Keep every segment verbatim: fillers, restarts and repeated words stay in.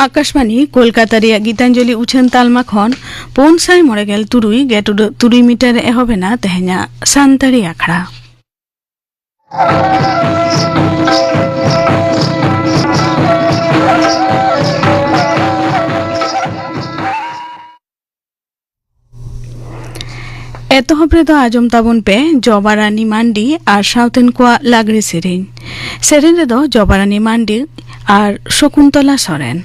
ᱟᱠᱟᱥᱵᱟᱬᱤ ᱠᱳᱞᱠᱟᱛᱟ ᱨᱮᱭᱟᱜ ᱜᱤᱛᱟᱧᱡᱚᱞᱤ ᱩᱪᱷᱟᱹᱱ ᱛᱟᱞᱢᱟ ᱠᱷᱚᱱ ᱯᱩᱱ ᱥᱟᱭ ᱢᱚᱬᱮ ᱜᱮᱞ ᱛᱩᱨᱩᱭ ᱜᱮᱴ ᱩᱰᱟᱹᱜ ᱛᱩᱨᱩᱭ ᱢᱤᱴᱟᱨ ᱨᱮ ᱮᱦᱚᱵ ᱮᱱᱟ ᱛᱮᱦᱮᱧᱟᱜ ᱥᱟᱱᱛᱟᱲᱤ ᱟᱠᱷᱲᱟ᱾ ᱮᱛᱚᱦᱚᱵ ᱨᱮᱫᱚ ᱟᱸᱡᱚᱢ ᱛᱟᱵᱚᱱ ᱯᱮ ᱡᱚᱵᱟᱨᱟᱱᱤ ᱢᱟᱱᱰᱤ ᱟᱨ ᱥᱟᱶᱛᱮᱱ ᱠᱚᱣᱟᱜ ᱞᱟᱜᱽᱲᱮ ᱥᱮᱨᱮᱧ᱾ ᱥᱮᱨᱮᱧ ᱨᱮᱫᱚ ᱡᱚᱵᱟᱨᱟᱱᱤ ᱢᱟᱱᱰᱤ ᱟᱨ ᱥᱚᱠᱩᱱᱛᱚᱞᱟ ᱥᱚᱨᱮᱱ᱾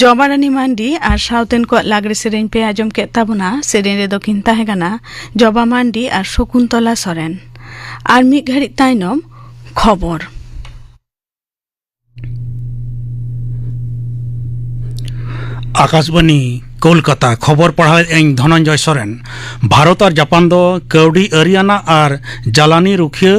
ᱡᱚᱵᱟ ᱨᱟᱱᱤ ᱢᱟᱱᱰᱤ ᱟᱨ ᱥᱟᱶᱛᱮᱱ ᱠᱚᱣᱟᱜ ᱞᱟᱜᱽᱲᱮ ᱥᱮᱨᱮᱧ ᱯᱮ ᱟᱸᱡᱚᱢ ᱠᱮᱫ ᱛᱟᱵᱚᱱᱟ᱾ ᱥᱮᱨᱮᱧ ᱨᱮᱫᱚ ᱠᱤᱱ ᱛᱟᱦᱮᱸ ᱠᱟᱱᱟ ᱡᱚᱵᱟ ᱢᱟᱱᱰᱤ ᱟᱨ ᱥᱚᱠᱩᱱᱛᱚᱞᱟ ᱥᱚᱨᱮᱱ᱾ ᱟᱨ ᱢᱤᱫ ᱜᱷᱟᱹᱲᱤᱡ ᱛᱟᱭᱱᱚᱢ ᱠᱷᱚᱵᱚᱨ᱾ ᱟᱠᱟᱥᱵᱟᱱᱤ ᱠᱳᱞᱠᱟᱛᱟ, ᱠᱷᱚᱵᱚᱨ ᱯᱟᱲᱦᱟᱣᱮᱫ ᱟᱹᱧ ᱫᱷᱚᱱᱚᱱᱡᱚᱭ ᱥᱚᱨᱮᱱ᱾ ᱵᱷᱟᱨᱚᱛ ᱟᱨ ᱡᱟᱯᱟᱱ ᱫᱚ ᱠᱟᱹᱣᱰᱤ ᱟᱹᱨᱤᱭᱟᱱᱟᱜ ᱟᱨ ᱡᱟᱞᱟᱱᱤ ᱨᱩᱠᱷᱤᱭᱟᱹ,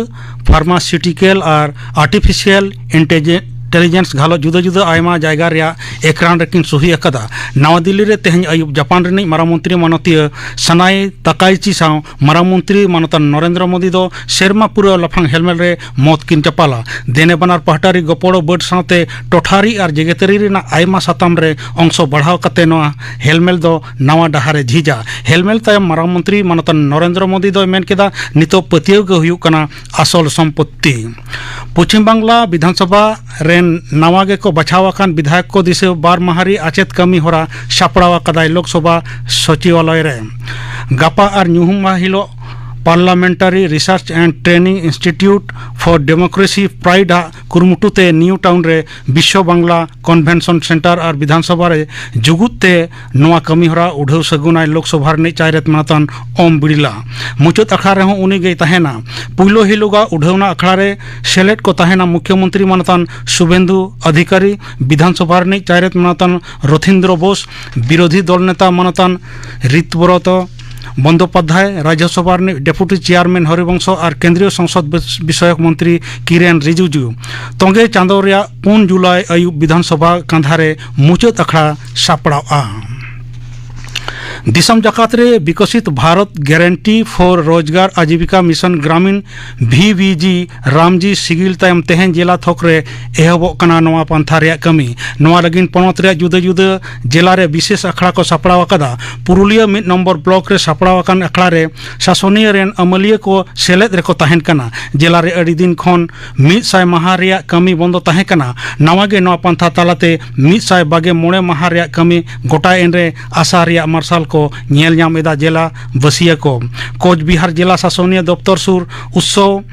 ᱯᱷᱟᱨᱢᱟᱥᱤᱭᱩᱴᱤᱠᱮᱞ ᱟᱨ ᱟᱨᱴᱤᱯᱷᱤᱥᱤᱭᱟᱞ ᱤᱱᱴᱮᱞᱤᱡᱮᱱᱥ ᱜᱷᱟᱞᱚᱛ ᱡᱩᱫᱟᱹ ᱡᱩᱫᱟᱹ ᱟᱭᱢᱟ ᱡᱟᱭᱜᱟ ᱨᱮᱭᱟᱜ ᱮᱠᱨᱟᱱ ᱨᱮᱠᱤᱱ ᱥᱩᱦᱤ ᱟᱠᱟᱫᱟ᱾ ᱱᱟᱣᱟ ᱫᱤᱞᱞᱤ ᱨᱮ ᱛᱮᱦᱮᱧ ᱟᱹᱭᱩᱵ ᱡᱟᱯᱟᱱ ᱨᱤᱱᱤᱡ ᱢᱟᱨᱟᱝ ᱢᱚᱱᱛᱨᱤ ᱢᱟᱱᱚᱛᱤᱭᱟᱹ ᱥᱟᱱᱟᱭ ᱛᱟᱠᱟᱭᱪᱤ ᱥᱟᱶ ᱢᱟᱨᱟᱝ ᱢᱚᱱᱛᱨᱤ ᱢᱟᱱᱚᱛᱟᱱ ᱱᱚᱨᱮᱱᱫᱨᱚ ᱢᱳᱫᱤ ᱫᱚ ᱥᱮᱨᱢᱟ ᱯᱩᱨᱟᱹᱣ ᱞᱟᱯᱷᱟᱝ ᱦᱮᱞᱢᱮᱞ ᱨᱮ ᱢᱚᱛ ᱠᱤᱱ ᱪᱟᱯᱟᱞᱟ᱾ ᱫᱮᱱᱮ ᱵᱟᱱᱟᱨ ᱯᱟᱦᱴᱟ ᱨᱮ ᱜᱚᱯᱚᱲᱚ ᱵᱟᱹᱰ ᱥᱟᱶᱛᱮ ᱴᱚᱴᱷᱟᱨᱤ ᱟᱨ ᱡᱮᱜᱮᱛᱟᱹᱨᱤ ᱨᱮᱱᱟᱜ ᱟᱭᱢᱟ ᱥᱟᱛᱟᱢ ᱨᱮ ᱚᱝᱥᱚ ᱵᱟᱲᱦᱟᱣ ᱠᱟᱛᱮ ᱱᱚᱣᱟ ᱦᱮᱞᱢᱮᱞ ᱫᱚ ᱱᱟᱣᱟ ᱰᱟᱦᱟᱨ ᱮ ᱡᱷᱤᱡᱟ᱾ ᱦᱮᱞᱢᱮᱞ ᱛᱟᱭᱚᱢ ᱢᱟᱨᱟᱝ ᱢᱚᱱᱛᱨᱤ ᱢᱟᱱᱚᱛᱟᱱ ᱱᱚᱨᱮᱱᱫᱨᱚ ᱢᱳᱫᱤ ᱫᱚᱭ ᱢᱮᱱ ᱠᱮᱫᱟ, ᱱᱤᱛᱚᱜ ᱯᱟᱹᱛᱭᱟᱹᱣ ᱜᱮ ᱦᱩᱭᱩᱜ ᱠᱟᱱᱟ ᱟᱥᱚᱞ ᱥᱚᱢᱯᱚᱛᱛᱤ᱾ ᱯᱚᱪᱷᱤᱢ ᱵᱟᱝᱞᱟ ᱵᱤᱫᱷᱟᱱᱥᱚᱵᱷᱟ ᱨᱮᱱ ᱱᱟᱣᱟ ᱜᱮᱠᱚ ᱵᱟᱪᱷᱟᱣ ᱟᱠᱟᱱ ᱵᱤᱫᱷᱟᱭᱚᱠ ᱠᱚ ᱫᱤᱥᱟᱹ ᱵᱟᱨ ᱢᱟᱦᱟᱨᱤ ᱟᱪᱮᱛ ᱠᱟᱹᱢᱤ ᱦᱚᱨᱟ ᱥᱟᱯᱲᱟᱣ ᱟᱠᱟᱫᱟᱭ ᱞᱳᱠᱥᱚᱵᱷᱟ ᱥᱚᱪᱤᱵᱟᱞᱚᱭ ᱨᱮ᱾ ᱜᱟᱯᱟ ᱟᱨ ᱧᱩᱦᱩᱢ ᱢᱟᱦᱟ ᱦᱤᱞᱳᱜ Parliamentary Research and Training Institute for Democracy, PRIDE ᱟᱜ ᱠᱩᱨᱩᱢᱩᱴᱩ ᱛᱮ ᱱᱤᱭᱩ ᱴᱟᱣᱩᱱ ᱨᱮ ᱵᱤᱥᱥᱚ ᱵᱟᱝᱞᱟ ᱠᱚᱱᱵᱷᱮᱱᱥᱚᱱ ᱥᱮᱱᱴᱟᱨ ᱟᱨ ᱵᱤᱫᱷᱟᱱᱥᱚᱵᱷᱟ ᱨᱮ ᱡᱩᱜᱩᱫ ᱛᱮ ᱱᱚᱣᱟ ᱠᱟᱹᱢᱤ ᱦᱚᱨᱟ ᱩᱰᱷᱟᱹᱣ ᱥᱟᱹᱜᱩᱱᱟᱭ ᱞᱳᱠᱥᱚᱵᱷᱟ ᱨᱤᱱᱤᱡ ᱪᱟᱭᱨᱮᱛ ᱢᱟᱱᱚᱛᱟᱱ ᱳᱢ ᱵᱤᱲᱞᱟ᱾ ᱢᱩᱪᱟᱹᱫ ᱟᱠᱷᱲᱟ ᱨᱮᱦᱚᱸ ᱩᱱᱤ ᱜᱮᱭ ᱛᱟᱦᱮᱱᱟ᱾ ᱯᱩᱭᱞᱩ ᱦᱤᱞᱳᱜᱟᱜ ᱩᱰᱷᱟᱹᱣᱱᱟ ᱟᱠᱷᱲᱟ ᱨᱮ ᱥᱮᱞᱮᱫ ᱠᱚ ᱛᱟᱦᱮᱱᱟ ᱢᱩᱠᱷᱭᱚᱢᱚᱱᱛᱨᱤ ᱢᱟᱱᱚᱛᱟᱱ ᱥᱩᱵᱷᱮᱱᱫᱩ ᱚᱫᱷᱤᱠᱟᱨᱤ, ᱵᱤᱫᱷᱟᱱᱥᱚᱵᱷᱟ ᱨᱤᱱᱤᱡ ᱪᱟᱭᱨᱮᱛ ᱢᱟᱱᱚᱛᱟᱱ ᱨᱚᱛᱷᱤᱱᱫᱨᱚ ᱵᱳᱥ, ᱵᱤᱨᱳᱫᱷᱤ ᱫᱚᱞ ᱱᱮᱛᱟ ᱢᱟᱱᱚᱛᱟᱱ ᱨᱤᱛᱵᱨᱚᱛᱚ ᱵᱚᱱᱫᱳᱯᱟᱫᱽᱫᱷᱟᱭ, ᱨᱟᱡᱽᱭᱚᱥᱚᱵᱷᱟ ᱨᱤᱱᱤᱡ ᱰᱮᱯᱩᱴᱤ ᱪᱮᱭᱟᱨᱢᱮᱱ ᱦᱚᱨᱤᱵᱚᱝᱥᱚ ᱟᱨ ᱠᱮᱱᱫᱨᱤᱭᱚ ᱥᱚᱝᱥᱚᱫ ᱵᱤᱥ-, ᱵᱤᱥᱚᱭᱚᱠ ᱢᱚᱱᱛᱨᱤ ᱠᱤᱨᱮᱱ ᱨᱤᱡᱤᱡᱩ᱾ ᱛᱚᱸᱜᱮ ᱪᱟᱸᱫᱚ ᱨᱮᱭᱟᱜ ᱯᱩᱱ ᱡᱩᱞᱟᱭ ᱟᱹᱭᱩᱵ ᱵᱤᱫᱷᱟᱱᱥᱚᱵᱷᱟ ᱠᱟᱸᱫᱷᱟ ᱨᱮ ᱢᱩᱪᱟᱹᱫ ᱟᱠᱷᱲᱟ ᱥᱟᱯᱲᱟᱣᱜᱼᱟ᱾ ᱫᱤᱥᱚᱢ ᱡᱟᱠᱟᱛ ᱨᱮ ᱵᱤᱠᱚᱥᱤᱛ Bharat Guarantee for Rozgar Ajeebika Mission Gramin, V V G, Ramji ᱥᱤᱜᱤᱞ ᱛᱟᱭᱚᱢ ᱛᱮᱦᱮᱧ ᱡᱮᱞᱟ ᱛᱷᱚᱠ ᱨᱮ ᱮᱦᱚᱵᱚᱜ ᱠᱟᱱᱟ ᱱᱚᱣᱟ ᱯᱟᱱᱛᱷᱟ ᱨᱮᱭᱟᱜ ᱠᱟᱹᱢᱤ᱾ ᱱᱚᱣᱟ ᱞᱟᱹᱜᱤᱫ ᱯᱚᱱᱚᱛ ᱨᱮᱭᱟᱜ ᱡᱩᱫᱟᱹ ᱡᱩᱫᱟᱹ ᱡᱮᱞᱟ ᱨᱮ ᱵᱤᱥᱮᱥ ᱟᱠᱷᱲᱟ ᱠᱚ ᱥᱟᱯᱲᱟᱣ ᱟᱠᱟᱫᱟ᱾ ᱯᱩᱨᱩᱞᱤᱭᱟᱹ ᱢᱤᱫ ᱱᱚᱢᱵᱚᱨ ᱵᱞᱚᱠ ᱨᱮ ᱥᱟᱯᱲᱟᱣ ᱟᱠᱟᱱ ᱟᱠᱷᱲᱟ ᱨᱮ ᱥᱟᱥᱚᱱᱤᱭᱟᱹ ᱨᱮᱱ ᱟᱹᱢᱟᱹᱞᱤᱭᱟᱹ ᱠᱚ ᱥᱮᱞᱮᱫ ᱨᱮᱠᱚ ᱛᱟᱦᱮᱱ ᱠᱟᱱᱟ᱾ ᱡᱮᱞᱟ ᱨᱮ ᱟᱹᱰᱤ ᱫᱤᱱ ᱠᱷᱚᱱ ᱢᱤᱫ ᱥᱟᱭ ᱢᱟᱦᱟ ᱨᱮᱭᱟᱜ ᱠᱟᱹᱢᱤ ᱵᱚᱱᱫᱚ ᱛᱟᱦᱮᱸ ᱠᱟᱱᱟ᱾ ᱱᱟᱣᱟ ᱜᱮ ᱱᱚᱣᱟ ᱯᱟᱱᱛᱷᱟ ᱛᱟᱞᱟᱛᱮ ᱢᱤᱫ ᱥᱟᱭ ᱵᱟᱜᱮ ᱢᱚᱬᱮ ᱢᱟᱦᱟ ᱨᱮᱭᱟᱜ ᱠᱟᱹᱢᱤ ᱜᱚᱴᱟ ᱮᱱ ᱨᱮ ᱟᱥᱟ ᱨᱮᱭᱟᱜ ᱢᱟᱨᱥᱟᱞ ᱠᱚ ᱧᱮᱞ ᱧᱟᱢ ᱮᱫᱟ ᱡᱮᱞᱟ ᱵᱟᱹᱥᱤᱭᱟᱹ ᱠᱚ᱾ ᱠᱳᱪ ᱵᱤᱦᱟᱨ ᱡᱮᱞᱟ ᱥᱟᱥᱚᱱᱤᱭᱟᱹ ᱫᱚᱯᱛᱚᱨ ᱥᱩᱨ ᱩᱛᱥᱚᱵᱽ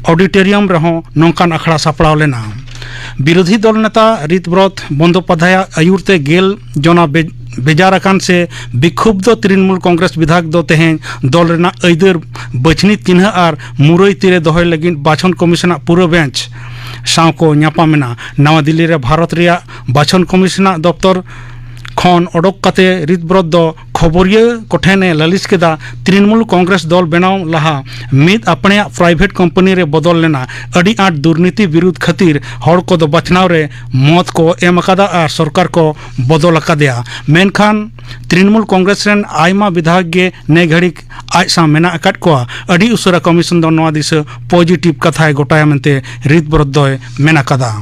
ᱚᱰᱤᱴᱳᱨᱤᱭᱟᱢ ᱨᱮᱦᱚᱸ ᱱᱚᱝᱠᱟᱱ ᱟᱠᱷᱲᱟ ᱥᱟᱯᱲᱟᱣ ᱞᱮᱱᱟ᱾ ᱵᱤᱨᱳᱫᱷᱤ ᱫᱚᱞ ᱱᱮᱛᱟ ᱨᱤᱛᱵᱨᱚᱛ ᱵᱚᱱᱫᱳᱯᱟᱫᱷᱭᱟᱭᱟᱜ ᱟᱹᱭᱩᱨ ᱛᱮ ᱜᱮᱞ ᱡᱚᱱᱟ ᱵᱮ-, ᱵᱮᱡᱟᱨ ᱟᱠᱟᱱ ᱥᱮ ᱵᱤᱠᱷᱩᱵᱫᱷ ᱛᱨᱤᱱᱢᱩᱞ ᱠᱚᱝᱜᱨᱮᱥ ᱵᱤᱫᱷᱟᱭᱚᱠ ᱫᱚ ᱛᱮᱦᱮᱧ ᱫᱚᱞ ᱨᱮᱱᱟᱜ ᱟᱹᱭᱫᱟᱹᱨ ᱵᱟᱹᱪᱷᱱᱤ ᱪᱤᱱᱦᱟᱹ ᱟᱨ ᱢᱩᱨᱟᱹᱭ ᱛᱤᱨᱮ ᱫᱚᱦᱚᱭ ᱞᱟᱹᱜᱤᱫ ᱵᱟᱪᱷᱚᱱ ᱠᱚᱢᱤᱥᱚᱱᱟᱜ ᱯᱩᱨᱟᱹ ᱵᱮᱧᱪ ᱥᱟᱶ ᱠᱚ ᱧᱟᱯᱟᱢ ᱮᱱᱟ᱾ ᱱᱟᱣᱟ ᱫᱤᱞᱞᱤ ᱨᱮ ᱵᱷᱟᱨᱚᱛ ᱨᱮᱭᱟᱜ ᱵᱟᱪᱷᱚᱱ ᱠᱚᱢᱤᱥᱚᱱᱟᱜ ᱫᱚᱯᱛᱚᱨ ᱠᱷᱚᱱ ᱚᱰᱚᱠ ᱠᱟᱛᱮ ᱨᱤᱛᱵᱨᱚᱛ ᱫᱚ ᱠᱷᱚᱵᱚᱨᱤᱭᱟᱹ ᱠᱚᱴᱷᱮᱱ ᱮ ᱞᱟᱹᱞᱤᱥ ᱠᱮᱫᱟ, ᱛᱨᱤᱱᱢᱩᱞ ᱠᱚᱝᱜᱨᱮᱥ ᱫᱚᱞ ᱵᱮᱱᱟᱣ ᱞᱟᱦᱟ ᱢᱤᱫ ᱟᱯᱲᱮᱭᱟᱜ ᱯᱨᱟᱭᱵᱷᱮᱴ ᱠᱳᱢᱯᱟᱱᱤ ᱨᱮ ᱵᱚᱫᱚᱞ ᱞᱮᱱᱟ᱾ ᱟᱹᱰᱤ ᱟᱸᱴ ᱫᱩᱨᱱᱤᱛᱤ ᱵᱤᱨᱩᱫᱷ ᱠᱷᱟᱹᱛᱤᱨ ᱦᱚᱲ ᱠᱚᱫᱚ ᱵᱟᱪᱷᱱᱟᱣ ᱨᱮ ᱢᱚᱛ ᱠᱚ ᱮᱢ ᱟᱠᱟᱫᱟ ᱟᱨ ᱥᱚᱨᱠᱟᱨ ᱠᱚ ᱵᱚᱫᱚᱞ ᱟᱠᱟᱫᱮᱭᱟ᱾ ᱢᱮᱱᱠᱷᱟᱱ ᱛᱨᱤᱱᱢᱩᱞ ᱠᱚᱝᱜᱨᱮᱥ ᱨᱮᱱ ᱟᱭᱢᱟ ᱵᱤᱫᱷᱟᱭᱚᱠ ᱜᱮ ᱱᱮ ᱜᱷᱟᱹᱲᱤᱡ ᱟᱡ ᱥᱟᱶ ᱢᱮᱱᱟᱜ ᱟᱠᱟᱫ ᱠᱚᱣᱟ᱾ ᱟᱹᱰᱤ ᱩᱥᱟᱹᱨᱟ ᱠᱚᱢᱤᱥᱚᱱ ᱫᱚ ᱱᱚᱣᱟ ᱫᱤᱥᱟᱹ ᱯᱚᱡᱤᱴᱤᱵᱷ ᱠᱟᱛᱷᱟᱭ ᱜᱚᱴᱟᱭᱟ ᱢᱮᱱᱛᱮ ᱨᱤᱛᱵᱨᱚᱛ ᱫᱚᱭ ᱢᱮᱱ ᱟᱠᱟᱫᱟ᱾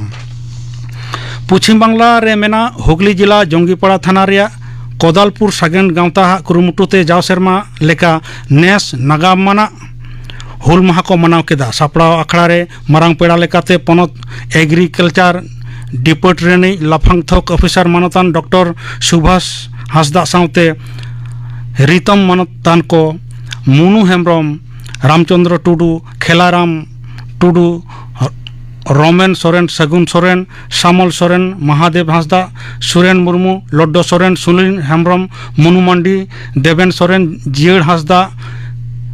ᱯᱚᱪᱷᱤᱢ ᱵᱟᱝᱞᱟ ᱨᱮ ᱢᱮᱱᱟᱜ ᱦᱩᱜᱽᱞᱤ ᱡᱮᱞᱟ ᱡᱚᱝᱜᱤᱯᱟᱲᱟ ᱛᱷᱟᱱᱟ ᱨᱮᱭᱟᱜ ᱠᱚᱫᱟᱞᱯᱩᱨ ᱥᱟᱜᱮᱱ ᱜᱟᱶᱛᱟ ᱦᱟᱜ ᱠᱩᱨᱩᱢᱩᱴᱩ ᱛᱮ ᱡᱟᱣ ᱥᱮᱨᱢᱟ ᱞᱮᱠᱟ ᱱᱮᱥ ᱱᱟᱜᱟᱢ ᱟᱱᱟᱜ ᱦᱩᱞ ᱢᱟᱦᱟ ᱠᱚ ᱢᱟᱱᱟᱣ ᱠᱮᱫᱟ᱾ ᱥᱟᱯᱲᱟᱣ ᱟᱠᱷᱲᱟ ᱨᱮ ᱢᱟᱨᱟᱝ ᱯᱮᱲᱟ ᱞᱮᱠᱟᱛᱮ ᱯᱚᱱᱚᱛ ᱮᱜᱽᱨᱤᱠᱟᱞᱪᱟᱨ ᱰᱤᱯᱟᱨᱴᱢᱮᱱᱴ ᱨᱤᱱᱤᱡ ᱞᱟᱯᱷᱟᱝ ᱛᱷᱚᱠ ᱚᱯᱷᱤᱥᱟᱨ ᱢᱟᱱᱚᱛᱟᱱ ᱰᱚᱠᱴᱚᱨ ᱥᱩᱵᱷᱟᱥ ᱦᱟᱸᱥᱫᱟᱜ ᱥᱟᱶᱛᱮ ᱨᱤᱛᱚᱢ ᱢᱟᱱᱚᱛᱟᱱ ᱠᱚ ᱢᱩᱱᱩ ᱦᱮᱢᱵᱽᱨᱚᱢ, ᱨᱟᱢᱪᱚᱸᱫᱽᱨᱚ ᱴᱩᱰᱩ, ᱠᱷᱮᱞᱟᱨᱟᱢ ᱴᱩᱰᱩ, ᱨᱚᱢᱮᱱ ᱥᱚᱨᱮᱱ, ᱥᱟᱹᱜᱩᱱ ᱥᱚᱨᱮᱱ, ᱥᱟᱢᱚᱞ ᱥᱚᱨᱮᱱ, ᱢᱟᱦᱟᱫᱮᱵ ᱦᱟᱸᱥᱫᱟᱜ, ᱥᱩᱨᱮᱱ ᱢᱩᱨᱢᱩ, ᱞᱚᱰᱰᱚ ᱥᱚᱨᱮᱱ, ᱥᱩᱱᱤᱞ ᱦᱮᱢᱵᱽᱨᱚᱢ, ᱢᱩᱱᱩ ᱢᱟᱱᱰᱤ, ᱫᱮᱵᱮᱱ ᱥᱚᱨᱮᱱ, ᱡᱤᱭᱟᱹᱲ ᱦᱟᱸᱥᱫᱟᱜ,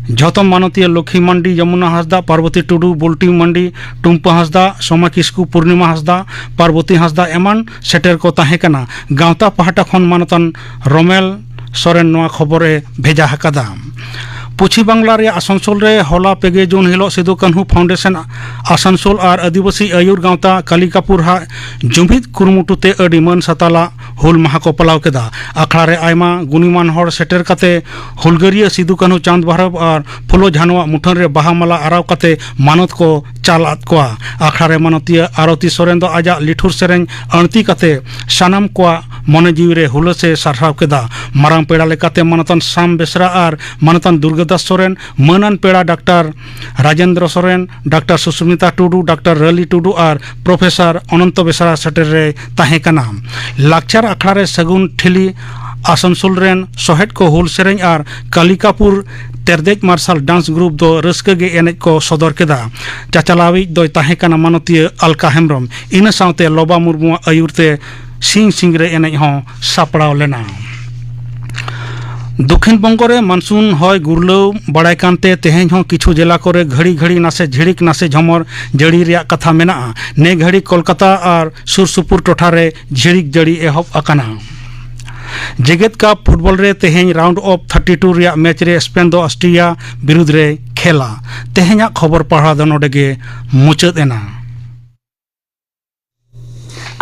ᱡᱷᱚᱛᱚᱢ ᱢᱟᱱᱚᱛᱤᱭᱟᱹ ᱞᱚᱠᱷᱤ ᱢᱟᱱᱰᱤ, ᱡᱚᱢᱩᱱᱟ ᱦᱟᱸᱥᱫᱟᱜ, ᱯᱟᱨᱵᱚᱛᱤ ᱴᱩᱰᱩ, ᱵᱩᱞᱴᱤ ᱢᱟᱱᱰᱤ, ᱴᱩᱢᱯᱟᱹ ᱦᱟᱸᱥᱫᱟᱜ, ᱥᱳᱢᱟ ᱠᱤᱥᱠᱩ, ᱯᱩᱨᱱᱤᱢᱟ ᱦᱟᱸᱥᱫᱟᱜ, ᱯᱟᱨᱵᱚᱛᱤ ᱦᱟᱸᱥᱫᱟᱜ ᱮᱢᱟᱱ ᱥᱮᱴᱮᱨ ᱠᱚ ᱛᱟᱦᱮᱸ ᱠᱟᱱᱟ᱾ ᱜᱟᱶᱛᱟ ᱯᱟᱦᱴᱟ ᱠᱷᱚᱱ ᱢᱟᱱᱚᱛᱟᱱ ᱨᱚᱢᱮᱞ ᱥᱚᱨᱮᱱ ᱱᱚᱣᱟ ᱠᱷᱚᱵᱚᱨ ᱮ ᱵᱷᱮᱡᱟ ᱟᱠᱟᱫᱟ᱾ ᱯᱚᱪᱷᱤᱢ ᱵᱟᱝᱞᱟ ᱨᱮᱭᱟᱜ ᱟᱥᱟᱱᱥᱳᱞ ᱨᱮ ᱦᱚᱞᱟ ᱯᱮ ᱜᱮ ᱡᱩᱱ ᱦᱤᱞᱚᱜ ᱥᱤᱫᱩ ᱠᱟᱹᱱᱦᱩ ᱯᱷᱟᱣᱩᱱᱰᱮᱥᱚᱱ ᱟᱥᱟᱱᱥᱳᱞ ᱟᱨ ᱟᱹᱫᱤᱵᱟᱹᱥᱤ ᱟᱹᱭᱩᱨ ᱜᱟᱶᱛᱟ ᱠᱟᱞᱤᱠᱟᱯᱩᱨ ᱦᱟᱜ ᱡᱩᱢᱤᱫ ᱠᱩᱨᱩᱢᱩᱴᱩ ᱛᱮ ᱟᱹᱰᱤ ᱢᱟᱹᱱ ᱥᱟᱛᱟᱞᱟᱜ ᱦᱩᱞ ᱢᱟᱦᱟ ᱠᱚ ᱯᱟᱞᱟᱣ ᱠᱮᱫᱟ᱾ ᱟᱠᱷᱲᱟ ᱨᱮ ᱟᱭᱢᱟ ᱜᱩᱱᱤᱢᱟᱱ ᱦᱚᱲ ᱥᱮᱴᱮᱨ ᱠᱟᱛᱮ ᱦᱩᱞᱜᱟᱹᱨᱤᱭᱟᱹ ᱥᱤᱫᱩ ᱠᱟᱹᱱᱦᱩ, ᱪᱟᱸᱫᱽ ᱵᱷᱟᱭᱨᱚᱵ ᱟᱨ ᱯᱷᱩᱞᱳ ᱡᱷᱟᱱᱚᱣᱟᱜ ᱢᱩᱴᱷᱟᱹᱱ ᱨᱮ ᱵᱟᱦᱟ ᱢᱟᱞᱟ ᱟᱨᱟᱣ ᱠᱟᱛᱮ ᱢᱟᱱᱚᱛ ᱠᱚ ᱪᱟᱞ ᱟᱫ ᱠᱚᱣᱟ᱾ ᱟᱠᱷᱲᱟ ᱨᱮ ᱢᱟᱱᱚᱛᱤᱭᱟᱹ ᱟᱨᱚᱛᱤ ᱥᱚᱨᱮᱱ ᱫᱚ ᱟᱡᱟᱜ ᱞᱤᱴᱷᱩᱨ ᱥᱮᱨᱮᱧ ᱟᱹᱲᱛᱤ ᱠᱟᱛᱮ ᱥᱟᱱᱟᱢ ᱠᱚᱣᱟᱜ ᱢᱚᱱᱮ ᱡᱤᱣᱤ ᱨᱮ ᱦᱩᱞᱟᱹᱥ ᱮ ᱥᱟᱨᱦᱟᱣ ᱠᱮᱫᱟ᱾ ᱢᱟᱨᱟᱝ ᱯᱮᱲᱟ ᱞᱮᱠᱟᱛᱮ ᱢᱟᱱᱚᱛᱟᱱ ᱥᱟᱢ ᱵᱮᱥᱨᱟ ᱟᱨ ᱢᱟᱱᱚᱛᱟᱱ ᱫᱩᱨᱜᱟᱹᱫᱟᱥ ᱥᱚᱨᱮᱱ, ᱢᱟᱹᱱᱟᱱ ᱯᱮᱲᱟ ᱰᱟᱠᱛᱟᱨ ᱨᱟᱡᱮᱱᱫᱨᱚ ᱥᱚᱨᱮᱱ, ᱰᱟᱠᱛᱟᱨ ᱥᱩᱥᱢᱤᱛᱟ ᱴᱩᱰᱩ, ᱰᱟᱠᱛᱟᱨ ᱨᱟᱹᱞᱤ ᱴᱩᱰᱩ ᱟᱨ ᱯᱨᱚᱯᱷᱮᱥᱚᱨ ᱚᱱᱚᱱᱛᱚ ᱵᱮᱥᱨᱟ ᱥᱮᱴᱮᱨ ᱨᱮ ᱛᱟᱦᱮᱸ ᱠᱟᱱᱟ᱾ ᱞᱟᱠᱪᱟᱨ ᱟᱠᱷᱲᱟ ᱨᱮ ᱥᱟᱹᱜᱩᱱ ᱴᱷᱤᱞᱤ ᱟᱥᱟᱱᱥᱳᱞ ᱨᱮᱱ ᱥᱚᱦᱮᱫ ᱠᱚ ᱦᱩᱞ ᱥᱮᱨᱮᱧ ᱟᱨ ᱠᱟᱞᱤᱠᱟᱯᱩᱨ ᱛᱮᱨᱫᱮᱡ ᱢᱟᱨᱥᱟᱞ ᱰᱟᱱᱥ ᱜᱨᱩᱯ ᱫᱚ ᱨᱟᱹᱥᱠᱟᱹ ᱜᱮ ᱮᱱᱮᱡ ᱠᱚ ᱥᱚᱫᱚᱨ ᱠᱮᱫᱟ᱾ ᱪᱟᱪᱟᱞᱟᱣᱤᱡ ᱫᱚᱭ ᱛᱟᱦᱮᱸ ᱠᱟᱱᱟ ᱢᱟᱱᱚᱛᱤᱭᱟᱹ ᱟᱞᱠᱟ ᱦᱮᱢᱵᱽᱨᱚᱢ᱾ ᱤᱱᱟᱹ ᱥᱟᱶᱛᱮ ᱞᱚᱵᱟ ᱢᱩᱨᱢᱩᱣᱟᱜ ᱟᱹᱭᱩᱨ ᱛᱮ ᱥᱤᱝ ᱥᱤᱝᱨᱟᱹᱭ ᱮᱱᱮᱡ ᱦᱚᱸ ᱥᱟᱯᱲᱟᱣ ᱞᱮᱱᱟ᱾ ᱫᱚᱠᱷᱤᱱ ᱵᱚᱝᱜᱚ ᱨᱮ ᱢᱟᱱᱥᱩᱱ ᱦᱚᱭ ᱜᱩᱨᱞᱟᱹᱣ ᱵᱟᱲᱟᱭ ᱠᱟᱱᱛᱮ ᱛᱮᱦᱮᱧ ᱦᱚᱸ ᱠᱤᱪᱷᱩ ᱡᱮᱞᱟ ᱠᱚᱨᱮ ᱜᱷᱟᱹᱲᱤ ᱜᱷᱟᱹᱲᱤ ᱱᱟᱥᱮ ᱡᱷᱤᱲᱤᱠ ᱱᱟᱥᱮ ᱡᱷᱚᱢᱚᱨ ᱡᱟᱹᱲᱤ ᱨᱮᱭᱟᱜ ᱠᱟᱛᱷᱟ ᱢᱮᱱᱟᱜᱼᱟ᱾ ᱱᱮ ᱜᱷᱟᱹᱲᱤ ᱠᱳᱞᱠᱟᱛᱟ ᱟᱨ ᱥᱩᱨ ᱥᱩᱯᱩᱨ ᱴᱚᱴᱷᱟ ᱨᱮ ᱡᱷᱤᱲᱤᱠ ᱡᱟᱹᱲᱤ ᱮᱦᱚᱵ ᱟᱠᱟᱱᱟ᱾ ᱡᱮᱜᱮᱛ ᱠᱟᱯ ᱯᱷᱩᱴᱵᱚᱞ ᱨᱮ ᱛᱮᱦᱮᱧ ᱨᱟᱣᱩᱱᱰ ᱚᱯᱷ ᱛᱷᱟᱨᱴᱤ ᱴᱩ ᱨᱮᱭᱟᱜ ᱢᱮᱪ ᱨᱮ ᱥᱯᱮᱱ ᱫᱚ ᱚᱥᱴᱨᱤᱭᱟ ᱵᱤᱨᱩᱫᱷ ᱨᱮ ᱠᱷᱮᱞᱟ᱾ ᱛᱮᱦᱮᱧᱟᱜ ᱠᱷᱚᱵᱚᱨ ᱯᱟᱲᱦᱟᱣ ᱫᱚ ᱱᱚᱰᱮ ᱜᱮ ᱢᱩᱪᱟᱹᱫ ᱮᱱᱟ᱾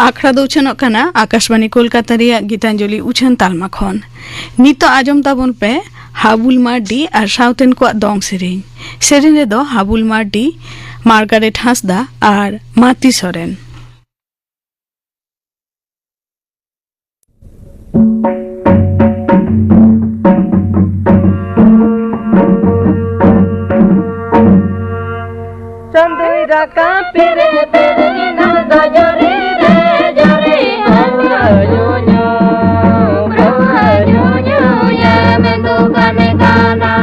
ᱟᱠᱷᱲᱟ ᱫᱚ ᱩᱪᱷᱟᱹᱱᱚᱜ ᱠᱟᱱᱟ ᱟᱠᱟᱥᱵᱟᱱᱤ ᱠᱳᱞᱠᱟᱛᱟ ᱨᱮᱭᱟᱜ ᱜᱤᱛᱟᱧᱡᱚᱞᱤ ᱩᱪᱷᱟᱹᱱ ᱛᱟᱞᱢᱟ ᱠᱷᱚᱱ᱾ ᱱᱤᱛᱚᱜ ᱟᱸᱡᱚᱢ ᱛᱟᱵᱚᱱ ᱯᱮ ᱦᱟᱵᱩᱞ ᱢᱟᱨᱰᱤ ᱟᱨ ᱥᱟᱶᱛᱮᱱ ᱠᱚᱣᱟᱜ ᱫᱚᱝ ᱥᱮᱨᱮᱧ᱾ ᱥᱮᱨᱮᱧ ᱨᱮᱫᱚ ᱦᱟᱵᱩᱞ ᱢᱟᱨᱰᱤ, ᱢᱟᱨᱜᱟᱨᱮᱴ ᱦᱟᱸᱥᱫᱟ ᱟᱨ ᱢᱟᱛᱤ ᱥᱚᱨᱮᱱ᱾ ᱪᱟᱸᱫᱚᱭ ᱨᱟᱠᱟᱵ ᱯᱮᱨᱮ ᱯᱮᱨᱮ ᱱᱟᱞ ᱫᱚ ᱡᱚᱨᱮ ᱨᱮ ᱡᱚᱨᱮ ᱵᱟᱵᱟ ᱧᱩᱧᱩ, ᱵᱟᱵᱟ ᱧᱩᱧᱩ ᱭᱟ ᱢᱮᱱᱫᱚ ᱜᱟᱱᱮ ᱜᱟᱱᱟ᱾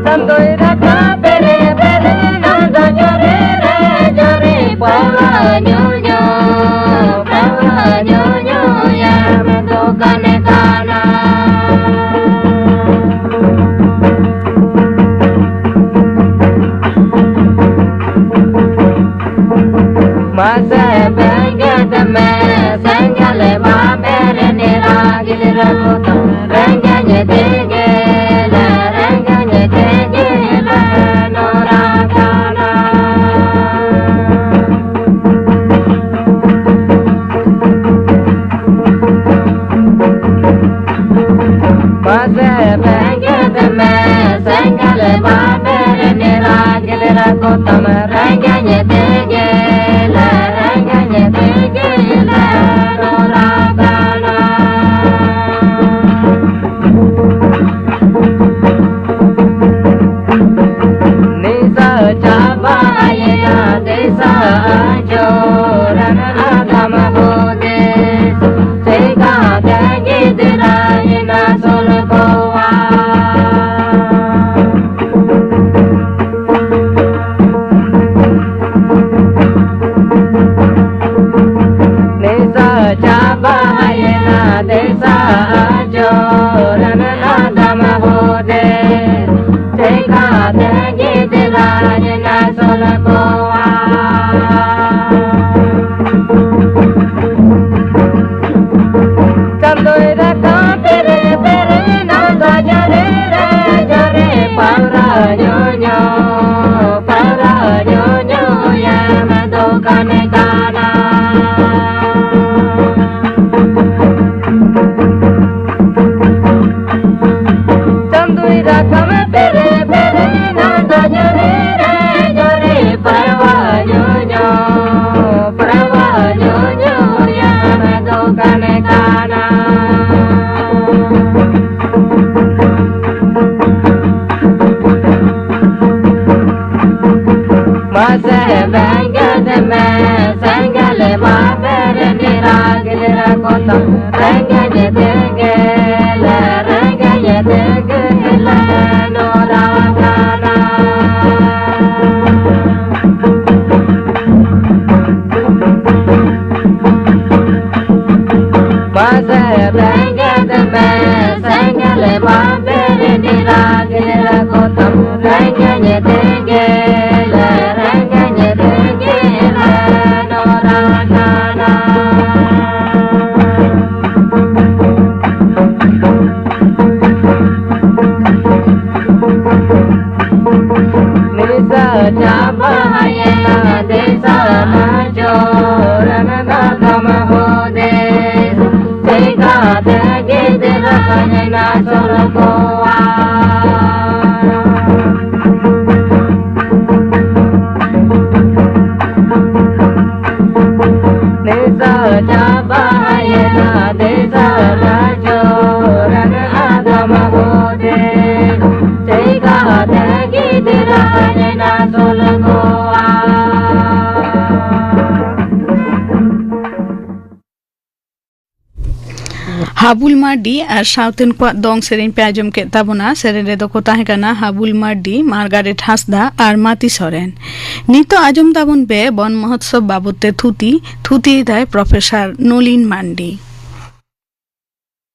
ᱪᱟᱸᱫᱚᱭ ᱨᱟᱠᱟᱵ ᱯᱮᱨᱮ ᱯᱮᱨᱮ ᱱᱟᱞ ᱫᱚ ᱡᱚᱨᱮ ᱨᱮ ᱡᱚᱨᱮ ᱵᱟᱵᱟ ᱧᱩᱧᱩ, ᱵᱟᱵᱟ ᱧᱩᱧᱩ ᱭᱟ ᱢᱮᱱᱫᱚ ᱜᱟᱱᱮ ᱜᱟᱱᱟ᱾ ᱢᱟᱥᱮ ᱵᱮᱸᱜᱮᱫ ᱢᱮ ᱥᱮᱸᱜᱮᱞ ᱵᱟᱵᱮᱨ ᱱᱮᱨᱟ ᱜᱤᱫᱽᱨᱟᱹ ᱠᱚᱫᱚ ᱨᱮᱸᱜᱮᱡ ᱛᱮᱜᱮ ᱞᱮ, ᱨᱮᱸᱜᱮᱡ ᱛᱮᱜᱮ ᱞᱮ ᱱᱚᱨᱟ ᱠᱟᱱᱟ᱾ ᱢᱟᱥᱮ ᱵᱮᱸᱜᱮᱫ ᱢᱮ ᱥᱮᱸᱜᱮᱞ ᱵᱟᱵᱮᱨ ᱱᱮᱨᱟ ᱜᱤᱫᱽᱨᱟᱹ ᱠᱚ ᱛᱟᱢ ᱨᱮᱸᱜᱮᱡ ᱛᱮᱜᱮ ᱞᱮ, ᱨᱮᱸᱜᱮᱡ ᱛᱮᱜᱮ ᱞᱮ ᱱᱚᱨᱟ ᱠᱟᱱᱟ᱾ ᱱᱤᱥᱟᱹ ᱪᱟᱵᱟᱭᱮᱱᱟ ᱫᱤᱥᱟᱹ ᱟᱫᱮ ᱜᱤᱫᱽᱨᱟᱹ ᱨᱮᱱᱟᱜ ᱥᱚᱞ ᱠᱚᱣᱟ᱾ ᱪᱟᱸᱫᱚᱭ ᱨᱟᱠᱟᱵ ᱯᱮᱨᱮ ᱯᱮᱨᱮ ᱱᱚᱣᱟ ᱡᱟᱹᱨᱤ ᱨᱮ ᱡᱟᱹᱨᱤ ᱯᱟᱣᱨᱟ ᱧᱩ ᱧᱩ, ᱯᱟᱣᱨᱟ ᱧᱩ ᱧᱩ ᱭᱟᱢ ᱫᱚᱠᱟᱱ ᱠᱟᱱᱟ᱾ ᱪᱟᱸᱫᱚᱭ ᱨᱟᱠᱟᱵ ᱯᱮᱨᱮ ᱯᱮᱨᱮ ᱱᱚᱣᱟ ᱡᱟᱹᱨᱤ ᱨᱮ ᱡᱟᱹᱨᱤ ᱯᱟᱣᱨᱟ ᱧᱩ ᱧᱩ, ᱯᱟᱣᱨᱟ ᱧᱩ ᱧᱩ ᱭᱟᱢ ᱫᱚᱠᱟᱱ ᱠᱟᱱᱟ᱾ ᱢᱟᱥᱮ ᱵᱮᱸᱜᱮᱫ ᱢᱮ, ᱥᱮᱸᱜᱮᱞ ᱢᱟ ᱵᱮᱨᱮᱫ ᱨᱟ ᱜᱤᱫᱽᱨᱟᱹ ᱠᱚ ᱛᱟᱢ᱾ ᱨᱮᱸᱜᱮᱡ ᱛᱮᱜᱮ ᱞᱮ, ᱨᱮᱸᱜᱮᱡ ᱛᱮᱜᱮ ᱞᱮ ᱱᱚᱨᱟ ᱠᱟᱱᱟ᱾ ᱢᱟᱥᱮ ᱵᱮᱸᱜᱮᱫ ᱢᱮ, ᱥᱮᱸᱜᱮᱞ ᱵᱟᱵᱮᱨ ᱰᱮᱨᱟ ᱜᱮᱨᱟ ᱠᱚ ᱛᱟᱢ᱾ ᱨᱮᱸᱜᱮᱡ ᱛᱮᱜᱮ ᱞᱮ, ᱨᱮᱸᱜᱮᱡ ᱛᱮᱜᱮ ᱞᱮ ᱱᱚᱨᱟ ᱠᱟᱱᱟ᱾ ᱱᱤᱥᱟᱹ ᱪᱟᱵᱟᱭᱮᱱᱟ ᱫᱤᱥᱚᱢ ᱡᱳᱨ ᱱᱟᱜᱟᱢ ᱦᱩᱫᱤᱥ᱾ ᱪᱤᱠᱟᱹᱛᱮ ᱜᱤᱫᱽᱨᱟᱹ ᱱᱟᱥᱚᱞ ᱠᱚᱣᱟ? ᱱᱤᱥᱟᱹ ᱪᱟᱵᱟᱭᱮᱱᱟ ᱫᱤᱥᱚᱢ ᱡᱳᱨ ᱟᱫᱚᱢ ᱦᱩᱫᱤᱥ᱾ ᱪᱤᱠᱟᱹᱛᱮ ᱜᱤᱫᱽᱨᱟᱹ ᱱᱟᱥᱚᱞ ᱠᱚᱣᱟ? ᱦᱟᱵᱩᱞ ᱢᱟᱨᱰᱤ ᱟᱨ ᱥᱟᱶᱛᱮᱱ ᱠᱚᱣᱟᱜ ᱫᱚᱝ ᱥᱮᱨᱮᱧ ᱯᱮ ᱟᱸᱡᱚᱢ ᱠᱮᱫ ᱛᱟᱵᱚᱱᱟ᱾ ᱥᱮᱨᱮᱧ ᱨᱮᱫᱚ ᱠᱚ ᱛᱟᱦᱮᱸ ᱠᱟᱱᱟ ᱦᱟᱵᱩᱞ ᱢᱟᱨᱰᱤ, ᱢᱟᱨᱜᱟᱨᱮᱴ ᱦᱟᱸᱥᱫᱟ ᱟᱨ ᱢᱟᱹᱛᱤ ᱥᱚᱨᱮᱱ᱾ ᱱᱤᱛᱚᱜ ᱟᱸᱡᱚᱢ ᱛᱟᱵᱚᱱ ᱯᱮ ᱵᱚᱱ ᱢᱚᱦᱚᱛᱥᱚᱵ ᱵᱟᱵᱚᱛ ᱛᱮ ᱛᱷᱩᱛᱤ᱾ ᱛᱷᱩᱛᱤᱭᱮᱫᱟᱭ ᱯᱨᱚᱯᱷᱮᱥᱚᱨ ᱱᱚᱞᱤᱱ ᱢᱟᱱᱰᱤ᱾